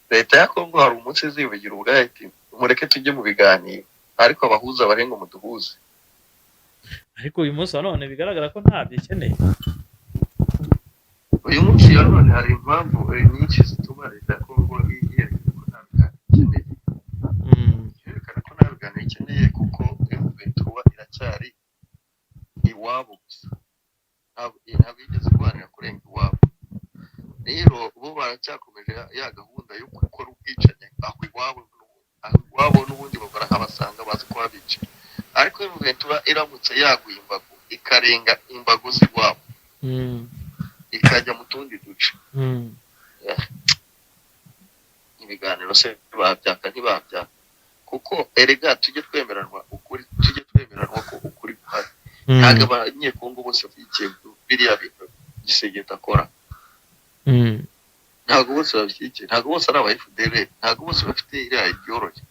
B: Leta ya Kongo hari umunsi izivugira ubwayo iti: "Mureke tujye mu biganiro, ariko abahuza bari ngo muduhuze."
A: Ariko uyu munsi wa none bigaragara ko ntabyo ikeneye.
B: Uyu munsi wa none hari impamvu nyinshi zituma leta ya Kongo yerekana ko nta biganiro ikeneye. Yerekana ko nta biganiro ikeneye kuko M23 iracyari iwabo gusa, ntabwo yigeze irwanira kurenga iwabo. Rero bo baracyakomeje ya gahunda yo gukora ubwicanyi aho iwabo, aho iwabo n'ubundi barahabasanga, bazi ko babica. Ariko M23 iramutse yaguye imbago, ikarenga imbago z'iwabo, ikajya mu tundi duce, ibiganiro se babyaka ntibabyaka? Kuko erega tujye twemeranwa ukuri, tujye twemeranwa ko ukuri guhari. Ntabwo Abanyekongo bose bashyigikiye biriya bintu Tshisekedi akora. Ntabwo bose babishyigikiye, ntabwo bose ari aba FDLR, ntabwo bose bafite iriya ideology.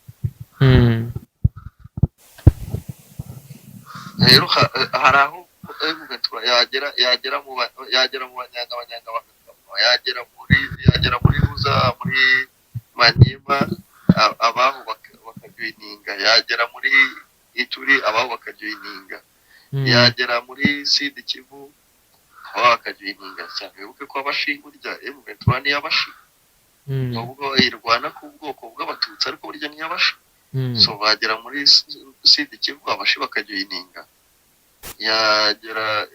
B: Rero hari aho M23 yagera mu Banyanga, Abanyanga bakakama, yagera muri Ruza, muri Manyema, abaho bakajoininga, yagera muri Ituri, abaho bakajoininga, yagera muri Sud Kivu, abaho bakajoininga cyane. Wibuke ko Abashi, burya M23 ni iy'Abashi, nubwo irwana ku bwoko bw'Abatutsi, ariko burya ni iy'Abashi. So bagera muri Sud Kivu, Abashi bakajoininga, yagera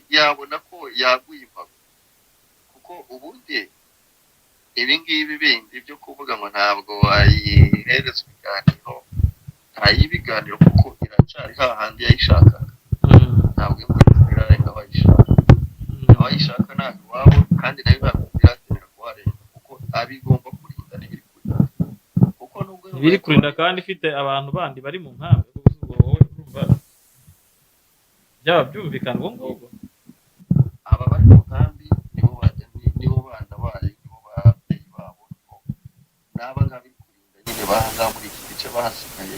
B: yabona ko yaguye imbago, kuko ubundi ibi ngibi bindi byo kuvuga ngo ntabwo wayihereza ibiganiro, ntayibiganiro, kuko iracyari hahandi yayishakaga. Ntabwo imvura irarenga aho ayishaka. Aho ayishaka ntabwo iwabo, kandi nayo ntabwo irakenera kuharenga, kuko abo igomba kurinda n'ibiri kurinda, kuko nubwo
A: Ibiri kurinda kandi ifite abantu bandi bari mu nkambi, ubwo wowe urumva byaba byumvikana ubwo ngubwo?
B: Aba bari mu nkambi nibo nibo bana bayo, nibo babyeyi babo. N'aba ngaba iri kurinda nyine bahangaha muri iki gice bahasigaye,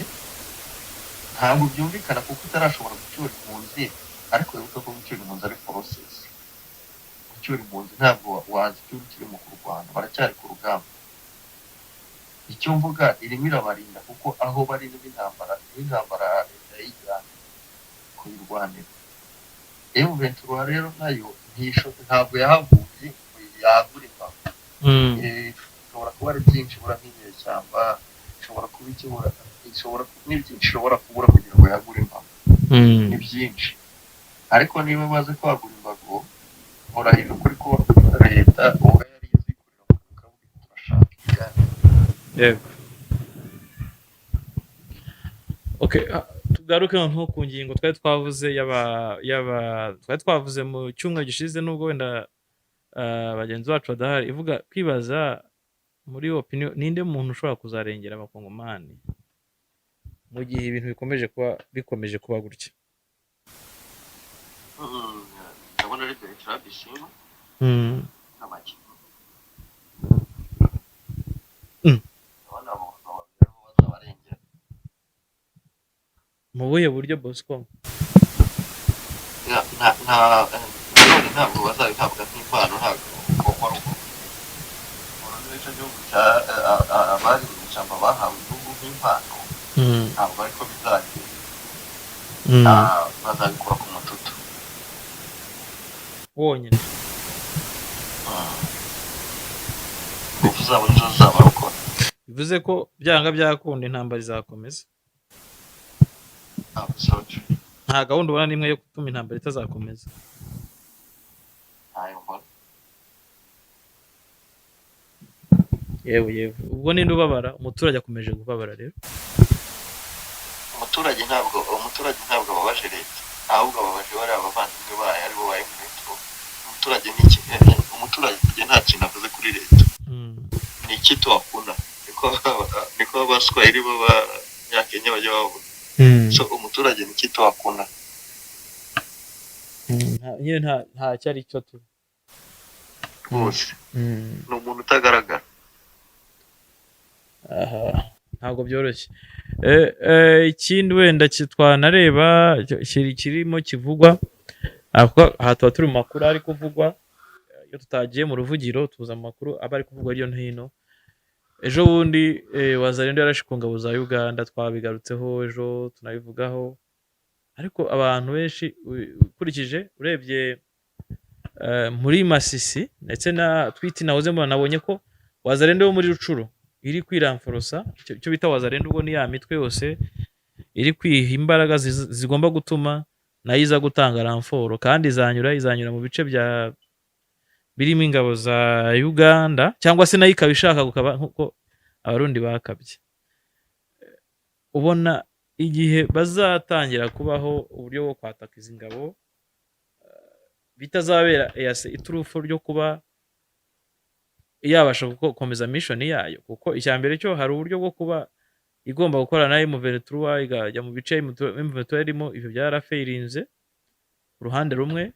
B: ntabwo byumvikana kuko itarashobora gucyura impunzi. Ariko wibuke ko gucyura impunzi ari process. Gucyura impunzi ntabwo wazicyura ukiri mu kurwana, baracyari ku rugamba. Icyo mvuga, irimo irabarinda kuko aho bari niho intambara, niho intambara yayijyanye kuyirwanira. M23 rero nayo ntabwo yahavuye ngo yagure imbago. Ishobora kuba ari byinshi ibura, nk'inyeshyamba, ishobora kuba ikibura, ishobora ni byinshi ishobora kubura kugira ngo yagure imbago. Ni byinshi, ariko niba baze kwagura imbago, murahira ukuri ko leta ubwo yari izi kurira mu kavuga iti turashaka ibiganiro.
A: Yego, okay. Tugaruke nko ku ngingo twari twavuze yaba twari twavuze mu cyumweru gishize, nubwo wenda bagenzi bacu badahari, ivuga kwibaza muri opinion, ninde muntu ushobora kuzarengera Abakongomani mu gihe ibintu bikomeje kuba gutya?
B: Ndabona ari Bertrand Bisimwa n'abakinnyi. Ndabona abo bagabo aribo bazabarengera.
A: Mu buhe buryo, Bosco?
B: Nta nanone ntabwo bazabihabwa nk'impano, ntabwo ugomba rugo. Burundi nicyo gihugu cya abari mu ishyamba bahawe igihugu nk'impano. Ntabwo ariko bizagenda. Bazabikura ku mututu.
A: Wonyine.
B: Ingufu zabo nizo zizabarokora.
A: Bivuze ko byanga byakunda intambara izakomeza.
B: Absolutely.
A: Nta gahunda ubona n'imwe yo gutuma intambara itazakomeza?
B: Ntayo mbona.
A: Yewe yewe, ubwo ninde ubabara? Umuturage akomeje kubabara rero.
B: Umuturage ntabwo ababaje leta, ahubwo ababaje bariya abavandimwe bayo aribo ba M23. Umuturage ni iki? Umuturage nta kintu avuze kuri leta. Ni iki tuhakuna, niko Abaswahili b'Abanyakenya bajya bavuga. So umuturage ni iki tuhakuna.
A: Nyine nta cyo ari cyo tu.
B: Rwose ni umuntu utagaragara.
A: Aha ntabwo byoroshye. Ikindi wenda twanareba kirimo kivugwa aha, tuba turi mu makuru ari kuvugwa. Iyo tutagiye mu ruvugiro, tuza mu makuru aba ari kuvugwa hirya no hino. Ejo bundi Wazalendo yarashe ku ngabo za Uganda, twabigarutseho ejo tunabivugaho. Ariko abantu benshi, ukurikije urebye muri Masisi ndetse na tweet nahoze mbona, nabonye ko Wazalendo yo muri Rutshuru iri kwiramforosa. Icyo bita Wazalendo ubwo ni ya mitwe yose iri kwiha imbaraga zigomba gutuma nayo iza gutanga renfort, kandi izanyura mu bice bya birimo ingabo za Uganda, cyangwa se nayo ikaba ishaka gukaba nk'uko Abarundi bakabye. Ubona igihe bazatangira kubaho uburyo bwo kwataka izi ngabo bitazabera EAC iturufu ryo kuba yabasha gukomeza mission yayo? Kuko icya mbere cyo, hari uburyo bwo kuba igomba gukorana na M23, ikajya mu bice M23 irimo, ibyo byarafailinze uruhande rumwe.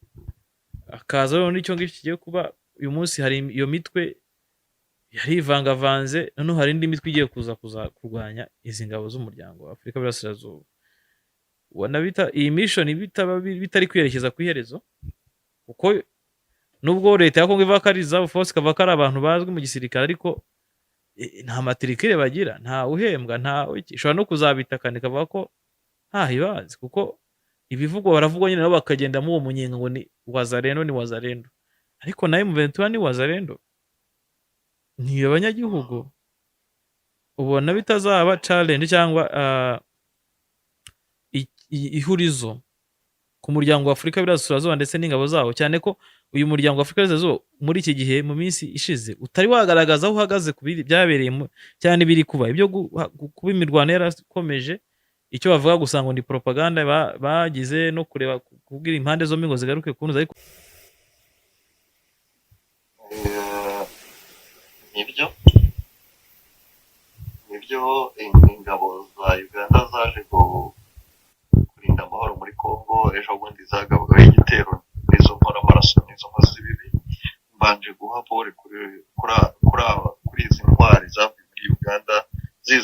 A: Hakaza noneho n'icyo ngicyo kigiye kuba uyu munsi. Hari iyo mitwe yarivangavanze, noneho hari indi mitwe igiye kuza kurwanya izi ngabo z'Umuryango wa Afurika y'Iburasirazuba. Ubona bita iyi mission bitaba bitari kwerekeza ku iherezo? Kuko nubwo leta ya Kongo ivuga ko ari reserve force, ikavuga ko ari abantu bazwi mu gisirikare, ariko nta matricule bagira, nta uhembwa, nta iki. Ishobora no kuzabitakana ikavuga ko ntaho ibazi, kuko ibivugwa baravugwa nyine, nabo bakagenda muri uwo munyenga ngo ni Wazalendo, ni Wazalendo. Ariko nayo M23 ni Wazalendo, ni abanyagihugu. Ubona bitazaba challenge cyangwa ihurizo ku Muryango wa Afurika y'Iburasirazuba ndetse n'ingabo zawo, cyane ko uyu Muryango wa Afurika y'Iburasirazuba muri iki gihe, mu minsi ishize, utari wagaragaza aho uhagaze ku byabereye cyangwa n'ibiri kuba, ibyo kuba imirwano yarakomeje? Icyo bavuga gusa ngo ni propaganda bagize no kureba kubwira impande zombi ngo zigaruke kunoza, ariko
B: Nibyo, ingabo za Uganda zaje kurinda amahoro muri Congo, ejo bundi zagabagaho igitero n'izo nkoramaraso, n'izo nkozi z'ibibi. Mbanje guha pole kuri izi ntwari zavuye muri Uganda.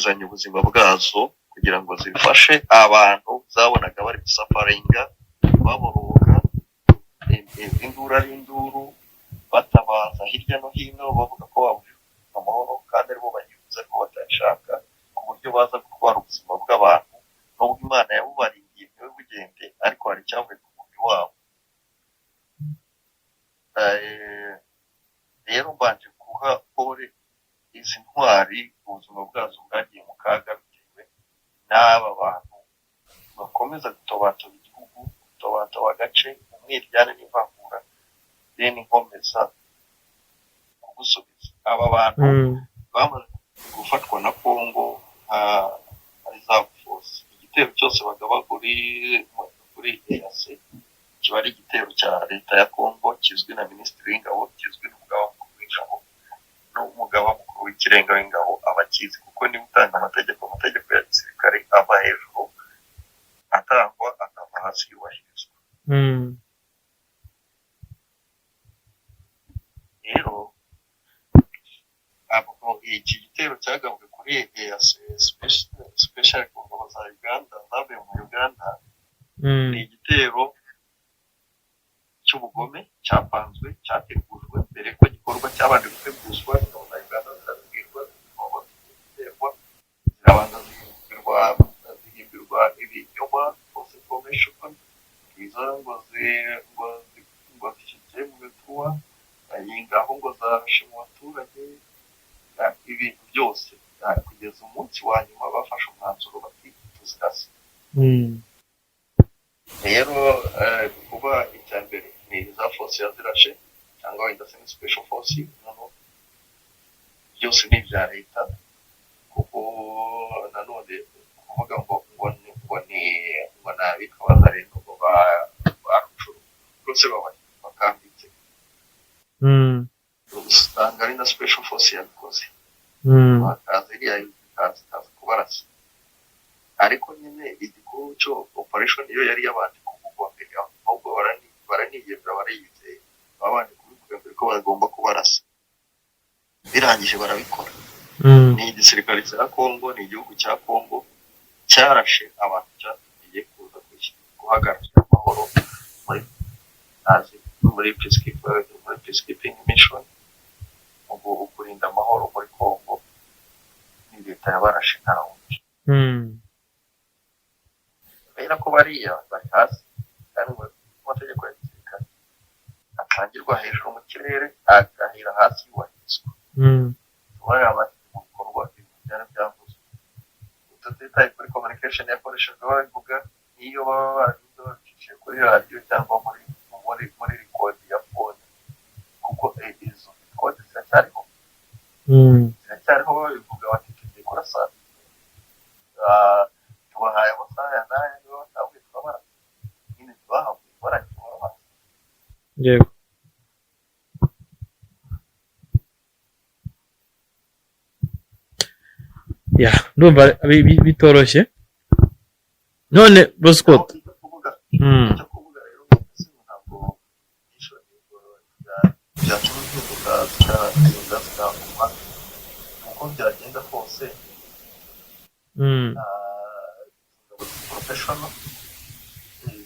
B: zizanye ubuzima bwazo kugira ngo zifashe abantu zabonaga bari gusufferinga, baboroga, induru ari induru, batabaza hirya no hino bavuga ko babujijwe amahoro kandi aribo bayibuze, ariko batayashaka, ku buryo baza gutwara ubuzima bw'abantu, nubwo Imana yabubarindiye ntibugende, ariko hari icyavuye ku mubiri wabo. Rero mbanje guha pole izi ntwari, ubuzima bwazo bwagiye mu kaga bitewe n'aba bantu bakomeza gutobatoba igihugu, gutobatoba agace, umwiryane n'ivangura. Then nkomeza kugusubiza, aba bantu bamaze gufatwa na Congo nka reserve force. Igitero cyose bagaba kuri EAC kiba ari igitero cya leta ya Congo, kizwi na minisitiri w'ingabo, kizwi n'umugaba mukuru w'ingabo, n'umugaba mukuru w'ikirenga w'ingabo abakizi, kuko niba utanga amategeko, amategeko ya gisirikare ava hejuru atangwa, akava hasi yubahirizwa. Rero ntabwo iki gitero cyagabwe kuri EAC, special ku ngabo za Uganda zavuye mu Uganda, ni igitero cy'ubugome cyapanzwe, cyategujwe mbere ko gikorwa, cyabanje guteguzwa. Ingabo za Uganda zirabibwirwa zigomba guterwa, zirabanza zihimbirwa ibinyoma, false information, izo ngo zishyigikiye mu bituwa ngaho, ngo zarashe mu baturage, ibintu byose, kugeza umunsi wa nyuma bafashe umwanzuro bati tuzirase. Rero kuba icya mbere ni za force yazirashe, cyangwa wenda se ni special force, noneho byose ni ibya leta, kuko nanone kuvuga ngo ni abitwa Wazalendo, ngo ba Rutshuru rwose baba bakambitse, usanga ari na special force yabikoze, bakaza iriya ikaza kubarasa. Ariko nyine igikuru cyo, operation iyo yari yabanje kuvugwa mbere, ahubwo baraniyemera, bariyizeye, babanje kubivuga mbere ko bagomba kubarasa, birangije barabikora. Ni igisirikare cya Congo, ni igihugu cya Congo cyarashe abantu cyatumiye kuza guhagararira amahoro muri azi muri peacekeeping mission, mu kurinda amahoro muri Congo. Ni leta yabarashe, nta wundi. Kubera ko bariya bari hasi, kandi ngo amategeko ya gisirikare atangirwa hejuru mu kirere, agahera hasi yubahirizwa. Bariya bari mu bikorwa, ibintu byari byavuzwe, tutitaye kuri communication yakoreshejwe babivuga, n'iyo baba barabivuze babicishije kuri radiyo cyangwa muri record ya phone, kuko izo record ziracyariho. Ziracyariho, babivuga bati tugiye kurasa, tubahaye amasaha ya n'aya, niba batavuye turabarasa. Nyine ntibahavuye, barangije barabarasa.
A: Yego. Ya, ndumva bitoroshye none, Bosco.
B: Naho icyo kuvuga, icyo kuvuga rero mbese ntabwo mission byatuma impinduka zikagenda zikaguma uko byagenda kose. Ingabo professional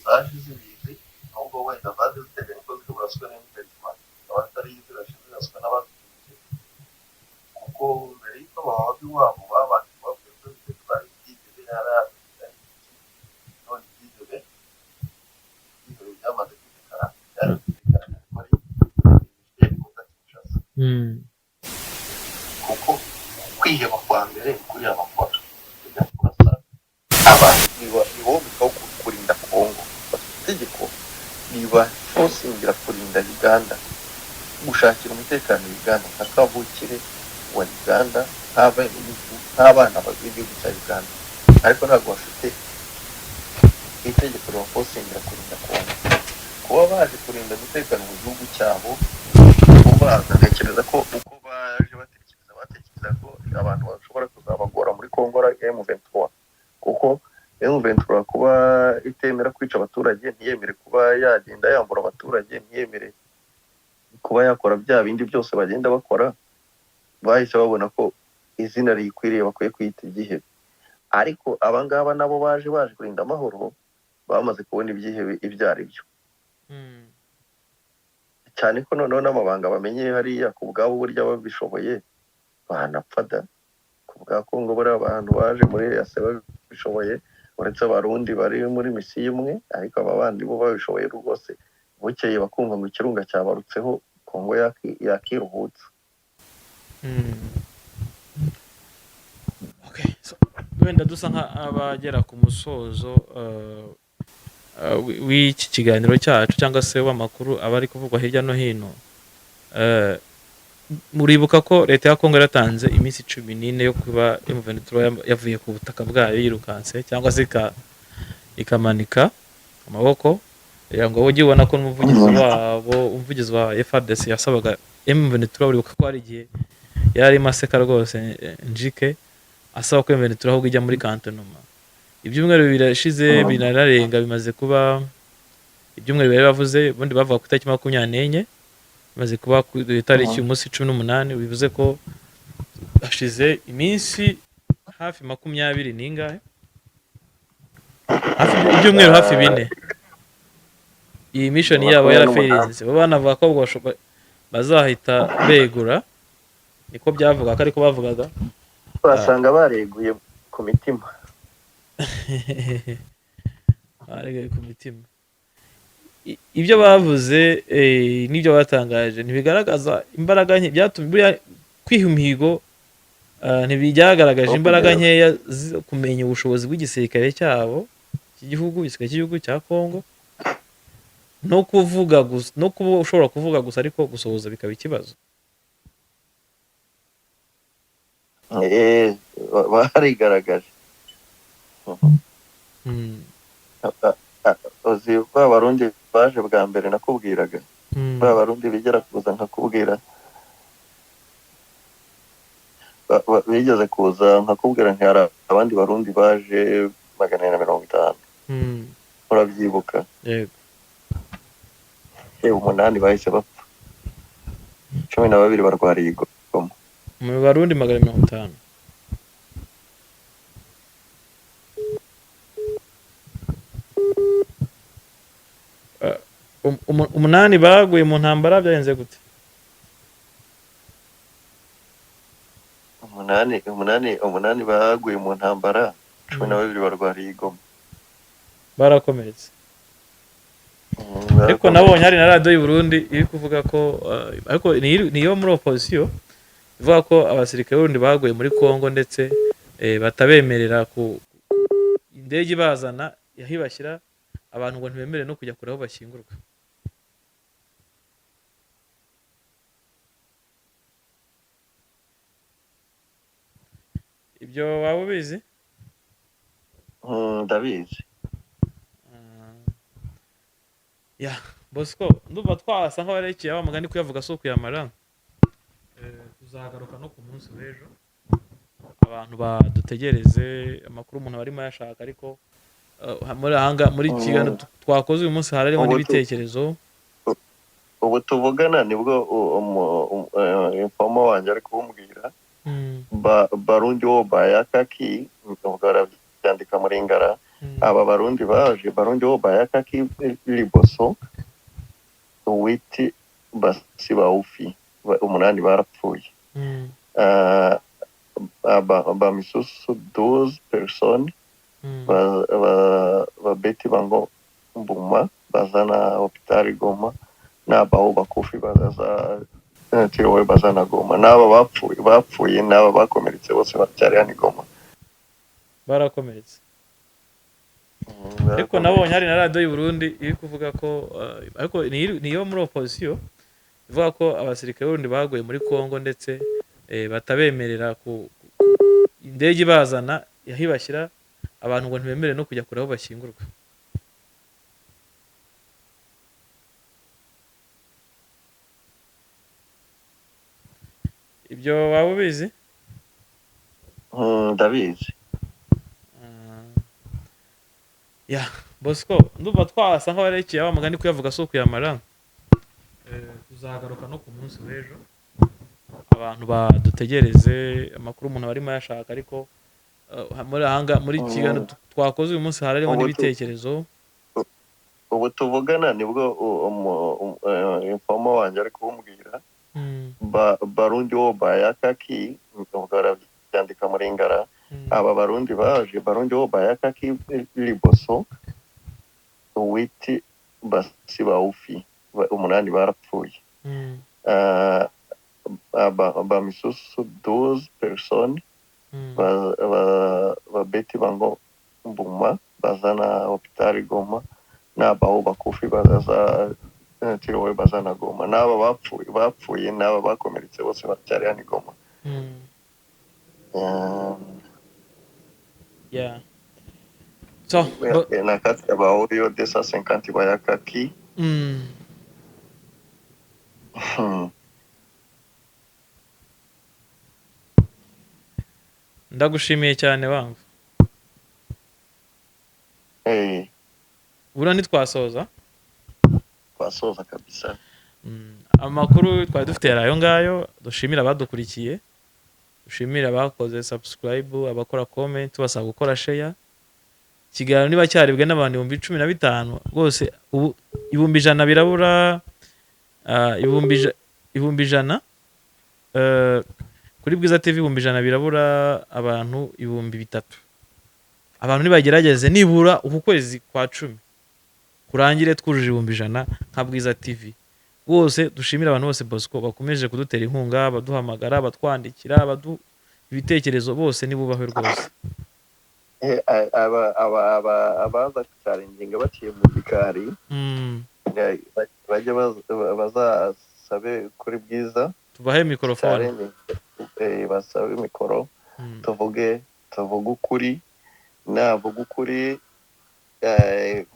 B: zaje zibizi, nubwo wenda zaje ziteganya ko ziri buraswe n'M23, zikaba atari zirashe, ziraswe n'abazitumije, kuko mbere y'uko baba iwabo babanje kubabwira ko M23 ibyigeze yari ari iki. None ibyihebe byamaze kwirekana, byari bigaragara ko ari ibitero za Kinshasa, kuko kwiheba kwa mbere kuriya bakora kujya kurasa abantu nibo bitaho kurinda Kongo. Bafite itegeko riba forcingira kurinda Uganda, gushakira umutekano Uganda nka kavukire wa Uganda, nk'abenegihugu, nk'abana b'igihugu cya Uganda, ariko ntabwo bafite itegeko ribaforcingira kurinda Kongo. Kuba baje kurinda umutekano mu gihugu cyabo, kubaza, ntekereza ko uko baje batekereza ko abantu bashobora kuzabagora muri Kongo ari M23, kuko M23 kuba itemera kwica abaturage, ntiyemere kuba yagenda yambura abaturage, ntiyemere kuba yakora bya bindi byose bagenda bakora, bahise babona ko Izina riyikwiriye bakwiye kwita ibyihebe. Ariko abangaba nabo baje kurinda amahoro, bamaze kubona ibyihebe ibyo ari byo. Cyane ko noneho n'amabanga bamenye hariya ku bwabo, burya babishoboye banapfa da. Ku bwa Kongo buriya abantu baje muri EAC babishoboye, uretse Abarundi bari muri misiyo imwe, ariko aba bandi bo babishoboye rwose, bukeye bakumva ngo ikirunga cyabarutseho, Kongo yakiruhutsa.
A: Okay, so, wenda dusa nk'abagera ku musozo w'iki kiganiro cyacu cyangwa se w'amakuru aba ari kuvugwa hirya no hino. Muribuka ko leta ya Kongo yaratanze iminsi 14 yo kuba M23 yavuye ku butaka bwayo yirukanse, cyangwa se ikamanika amaboko, kugira ngo ujye ubona ko n'umuvugizi wabo, umuvugizi wa FARDC yasabaga M23, uribuka ko hari igihe yari arimo aseka rwose, Njike asaba ko M23 ahubwo ijya muri cantonnement. Ibyumweru birashize, binararenga, bimaze kuba ibyumweru bibiri bavuze, ubundi bavuga ku itariki 24, bimaze kuba ku itariki umunsi 18, bivuze ko hashize iminsi hafi 20 n'ingahe, hafi ibyumweru hafi 4. Iyi mission yabo yaraferinze, bo banavuga ko bazahita begura, niko byavuga ko ariko bavugaga
B: basanga bareguye ku mitima.
A: Bareguye ku mitima. Ibyo bavuze n'ibyo batangaje ntibigaragaza imbaraga nke, byatumye buriya kwiha imihigo, ntibyagaragaje imbaraga nkeya zo kumenya ubushobozi bw'igisirikare cyabo cy'igihugu, igisirikare cy'igihugu cya Kongo, no kuvuga gusa, no kuba ushobora kuvuga gusa ariko gusohoza bikaba ikibazo.
B: Barigaragaje. Uzi ba Barundi baje bwa mbere nakubwiraga, ba Barundi bigera kuza nkakubwira, bigeze kuza nkakubwira nti hari abandi Barundi baje 450. Urabyibuka?
A: Yego.
B: Yewe, 8 bahise bapfa, 12 barwariye i Goma.
A: Mu Barundi 450. 8 baguye mu ntambara, byagenze gute?
B: 8 baguye mu ntambara, 12 barwariye i Goma.
A: Barakomeretse. Ariko nabonye hari na radiyo y'u Burundi iri kuvuga ko, ariko niyo muri opposition ivuga ko abasirikare b'Uburundi baguye muri Kongo, ndetse batabemerera ku indege ibazana yahibashyira abantu, ngo ntibemere no kujya kure aho bashyingurwa. Ibyo waba ubizi?
B: Ndabizi.
A: Ya Bosco, ndumva twasa nk'abarekeye wa mugani, kuyavuga si ukuyamara. Tuzagaruka no ku munsi w'ejo, abantu badutegereze amakuru umuntu arimo ayashaka, ariko muri ahanga muri kiganiro twakoze uyu munsi harimo n'ibitekerezo.
B: Ubu tuvugana nibwo informa wanjye ari kumbwira Barundi wo bayakaki, ubwo arabyandika muri ngara. Aba Barundi baje, Barundi wo bayakaki liboso witi basi bawufi 8 barapfuye. Ba misusu 12 personnes, ba beti bango mbuma bazana hospitali Goma, n'abaho bakufi bazaza tirowe bazana Goma, n'aba bapfuye n'aba bakomeretse bose baracyari hano i Goma.
A: Barakomeretse. Ariko nabonye hari na radiyo y'u Burundi iri kuvuga ko, ariko niyo muri opposition ivuga ko abasirikare b'Uburundi baguye muri Kongo, ndetse batabemerera ku indege ibazana yahibashyira abantu, ngo ntibemere no kujya kure aho bashyingurwa. Ibyo waba ubizi?
B: Ndabizi.
A: Ya Bosco, ndumva twasa nk'abarekeye wa mugani, kuyavuga si ukuyamara. Tuzagaruka no ku munsi w'ejo, Abantu badutegereze amakuru umuntu aba arimo ayashaka, ariko muri ahanga muri iki kiganiro twakoze uyu munsi harimo n'ibitekerezo.
B: Ubu tuvugana nibwo informer wanjye ari kumbwira Barundi wo bayakaki, ubwo barabyandika muri Ngara. Aba Barundi baje, Barundi wo bayakaki liboso witi basi bawufi 8 barapfuye. Ba misusu 12 personnes babeti bango mbuma bazana hopitali Goma, n'abaho bakufi bazaza tirowe bazana Goma, n'aba bapfuye n'aba bakomeretse bose baracyari hano i Goma.
A: Yeah. So,
B: na kati ya baoyo 250 bayakaki.
A: Ndagushimiye cyane wangu. Bura ntitwasoza?
B: Twasoza kabisa.
A: Amakuru twari dufite yari ayo ngayo. Dushimira abadukurikiye, dushimira abakoze subscribe, abakora comment, tubasaba gukora share. Ikiganiro niba cyaribwe n'abantu 15,000 rwose, ubu 100,000 birabura, 100,000, kuri Bwiza TV 100,000 birabura abantu 3,000. Abantu nibagerageze nibura uku kwezi kwa 10 kurangire twujuje 100,000 nka Bwiza TV. Rwose dushimira abantu bose Bosco bakomeje kudutera inkunga, baduhamagara, batwandikira, badu ibitekerezo, bose nibubahwe rwose.
B: Abaza challenginga baciye mu gikari, bajye bazasabe kuri Bwiza,
A: tubahe microphone,
B: basabe mikoro, tuvuge ukuri. Navuga ukuri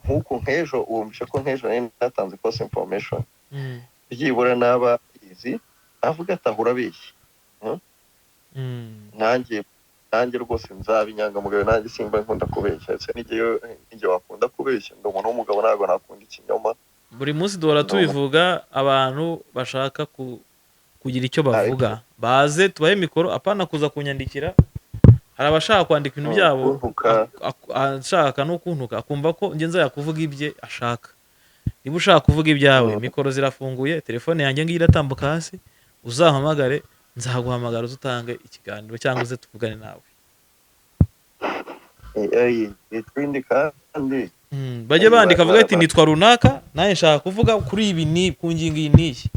B: nk'uku nk'ejo wumvishe ko nk'ejo nari natanze false information, byibura naba izi avuga atahura abeshye. Nanjye rwose nzaba inyangamugayo, nanjye simba nkunda kubeshya, ndetse n'igihe wakunda kubeshya, ndi umuntu w'umugabo ntabwo nakunda ikinyoma.
A: Buri munsi duhora tubivuga, abantu bashaka kugira icyo bavuga baze tubahe mikoro, apana kuza kunyandikira. Hari abashaka kwandika ibintu byabo, ashaka no kuntuka, akumva ko nge nzajya kuvuga ibye ashaka. Niba ushaka kuvuga ibyawe, mikoro zirafunguye, telefone yanjye ngiyi iratambuka hasi, uzampamagare, nzaguhamagara uzutange ikiganiro cyangwa uze tuvugane nawe.
B: Ikindi kandi
A: bajye bandika bavuga ati nitwa runaka, nanjye nshaka kuvuga kuri ibi ni ku ngingo iyi n'iyi,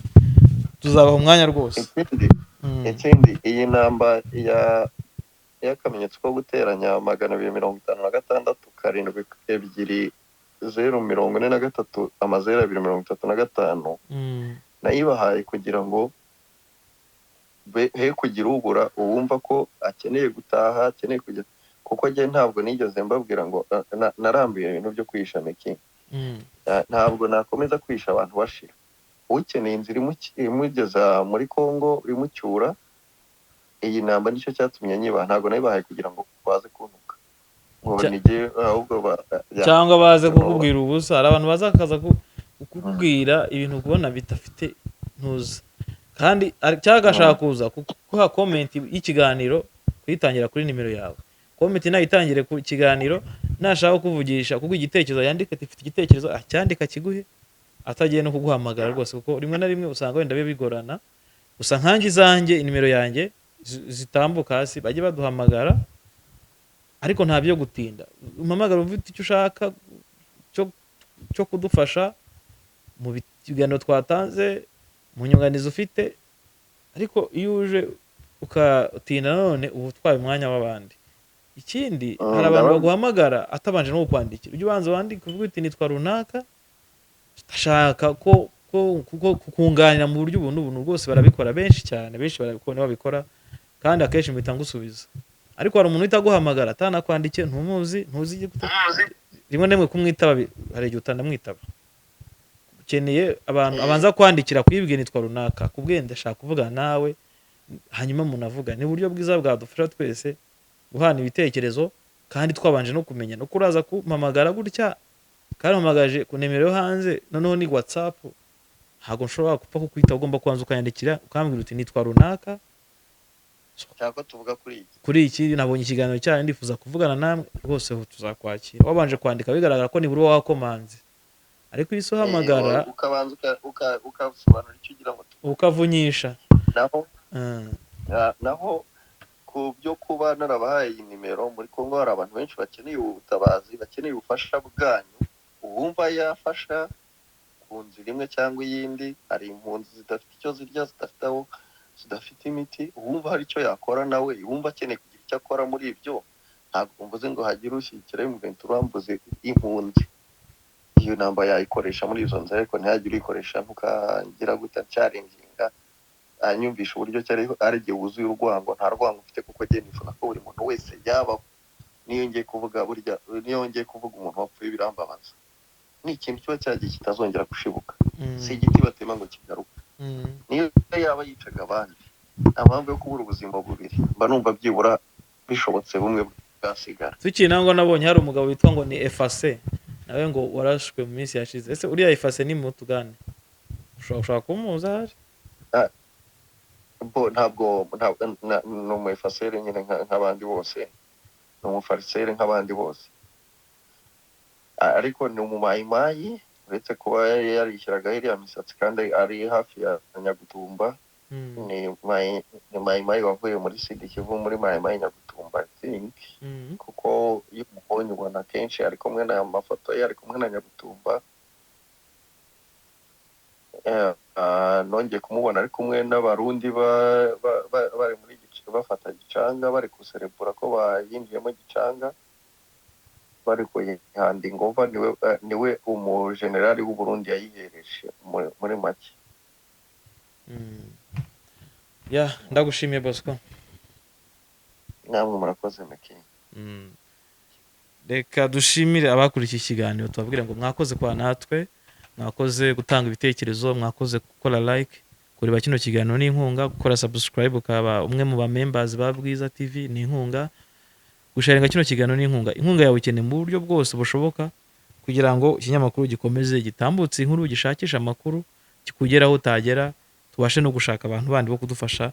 A: tuzabaha umwanya rwose.
B: Ikindi iyi namba ya y'akamenyetso ko guteranya 256 7 2 0 43 0 2 35, nayibahaye kugira ngo he kugira ubura uwumva ko akeneye gutaha, akeneye kujya, kuko njye ntabwo nigeze mbabwira ngo narambiye ibintu byo kwihisha meki. Ntabwo nakomeza kwihisha abantu bashira. Ukeneye inzira imugeza muri Kongo imucyura, iyi namba nicyo cyatumye nyiba, ntabwo nayibahaye kugira ngo baze kuntuka ngo nige, ahubwo
A: cyangwa baze kukubwira ubusa. Hari abantu baza bakaza kukubwira ibintu kubona bidafite ntuza, kandi cyangwa agashaka kuza kuguha comment y'ikiganiro, kuyitangira kuri nimero yawe. Comment nayitangire ku kiganiro, nashaka kukuvugisha kuko igitekerezo yandika ati mfite igitekerezo, acyandika kiguhe, atagiye no kuguhamagara rwose, kuko rimwe na rimwe usanga wenda biba bigorana. Gusa nkanjye izanjye inimero yanjye zitambuka hasi, bajye baduhamagara, ariko nta byo gutinda. Umpamagara ufite icyo ushaka cyo kudufasha mu biganiro twatanze, mu nyunganizi ufite, ariko iyo uje ukatinda none uba utwaye umwanya w'abandi. Ikindi hari abantu baguhamagara atabanje no kukwandikira. Ujye ubanza wandike uvuge uti nitwa runaka, ndashaka ko kukunganira mu buryo ubu n'ubu. Rwose barabikora benshi cyane, benshi barabikora babikora, kandi akenshi mpita ngusubiza. Ariko hari umuntu uhita aguhamagara atanakwandikiye, ntumuzi, ntuzi rimwe na rimwe kumwitaba, hari igihe utanamwitaba. Ukeneye abantu abanza kwandikira kwibwira nitwa runaka, kubwiye ndashaka kuvugana nawe, hanyuma munavuga. Ni uburyo bwiza bwadufasha twese guhana ibitekerezo, kandi twabanje no kumenya. No kuraza kumpamagara gutya, kandi mpamagaje ku nimero yo hanze, noneho ni WhatsApp, ntabwo nshobora gupfa kukwita, ugomba kubanza ukanyandikira ukambwira uti nitwa runaka,
B: Cyangwa tuvuga kuri iki.
A: Kuri iki nabonye ikiganiro cyanyu, ndifuza kuvugana namwe rwose, tuzakwakira. Wabanje kwandika bigaragara ko nibura uba wakomanze, ariko iyo uhamagara
B: Ukabanza ukasobanura icyo ugira ngo tuvuge.
A: Ukavunyisha.
B: Naho naho ku byo kuba narabahaye iyi nimero, muri Kongo hari abantu benshi bakeneye ubutabazi, bakeneye ubufasha bwanyu. Uwumva yafasha ku nzira imwe cyangwa iyindi, hari impunzi zidafite icyo zirya, zidafite aho, zidafite imiti. Uwumva hari icyo yakora nawe, uwumva akeneye kugira icyo akora muri ibyo, ntabwo mvuze ngo hagire ushyigikira M23, mvuze impunzi. Iyo namba yayikoresha muri izo nzira, ariko ntihagire uyikoresha ntukagira gutya cyaringinga anyumvisha uburyo cyari ari igihe wuzuye urwango. Nta rwango mfite, kuko njye nifuza ko buri muntu wese yabaho. Niyo ngiye kuvuga burya, niyo ngiye kuvuga umuntu wapfuye birambabaza. Ni ikintu kiba cyagiye kitazongera gushibuka. Si igiti batema ngo kigaruke. Niyo yaba yicaga abandi, nta mpamvu yo kubura ubuzima bubiri. Mba numva byibura bishobotse bumwe bwasigara.
A: Tukiri naho ngo nabonye hari umugabo witwa ngo ni Efase, nawe ngo warashwe mu minsi yashize. Ese uriya Efase ni mutugane? Ushobora kumuza ahari?
B: Bo ntabwo ni umu efaseri nyine nk'abandi bose, ni umufariseri nk'abandi bose. Ariko ni umumayimayi, uretse kuba yari yarishyiragaho iriya misatsi kandi ari hafi ya Nyagutumba. Ni mayimayi wavuye muri Sud Kivu, muri Mayimayi Nyagutumba, I think. Kuko iyo umubonye ubona kenshi ari kumwe na mafoto ye ari kumwe na Nyagutumba. Nongeye kumubona ari kumwe n'Abarundi bari muri bafata Gicanga, bari guserebura ko bayinjiyemo Gicanga, bari kuyihanda ingova. Niwe umujenerali w'u Burundi yayihereje muri make.
A: Ya, ndagushimiye, Bosco.
B: Namwe murakoze, Meki.
A: Reka dushimire abakurikiye ikiganiro, tubabwire ngo mwakoze kwa natwe, mwakoze gutanga ibitekerezo, mwakoze gukora like, kureba kino kiganiro n'inkunga, gukora subscribe ukaba umwe mu ba members ba Bwiza TV ni inkunga, gusharinga kino kiganiro ni inkunga. Inkunga yawe ikeneye mu buryo bwose bushoboka kugira ngo ikinyamakuru gikomeze gitambutse inkuru, gishakishe amakuru, kikugeraho utagera, tubashe no gushaka abantu bandi bo kudufasha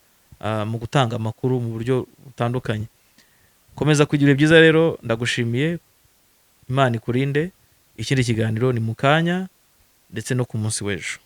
A: mu gutanga amakuru mu buryo butandukanye. Komeza kugira byiza rero, ndagushimiye, Imana ikurinde. Ikindi kiganiro ni mu kanya ndetse no ku munsi w'ejo.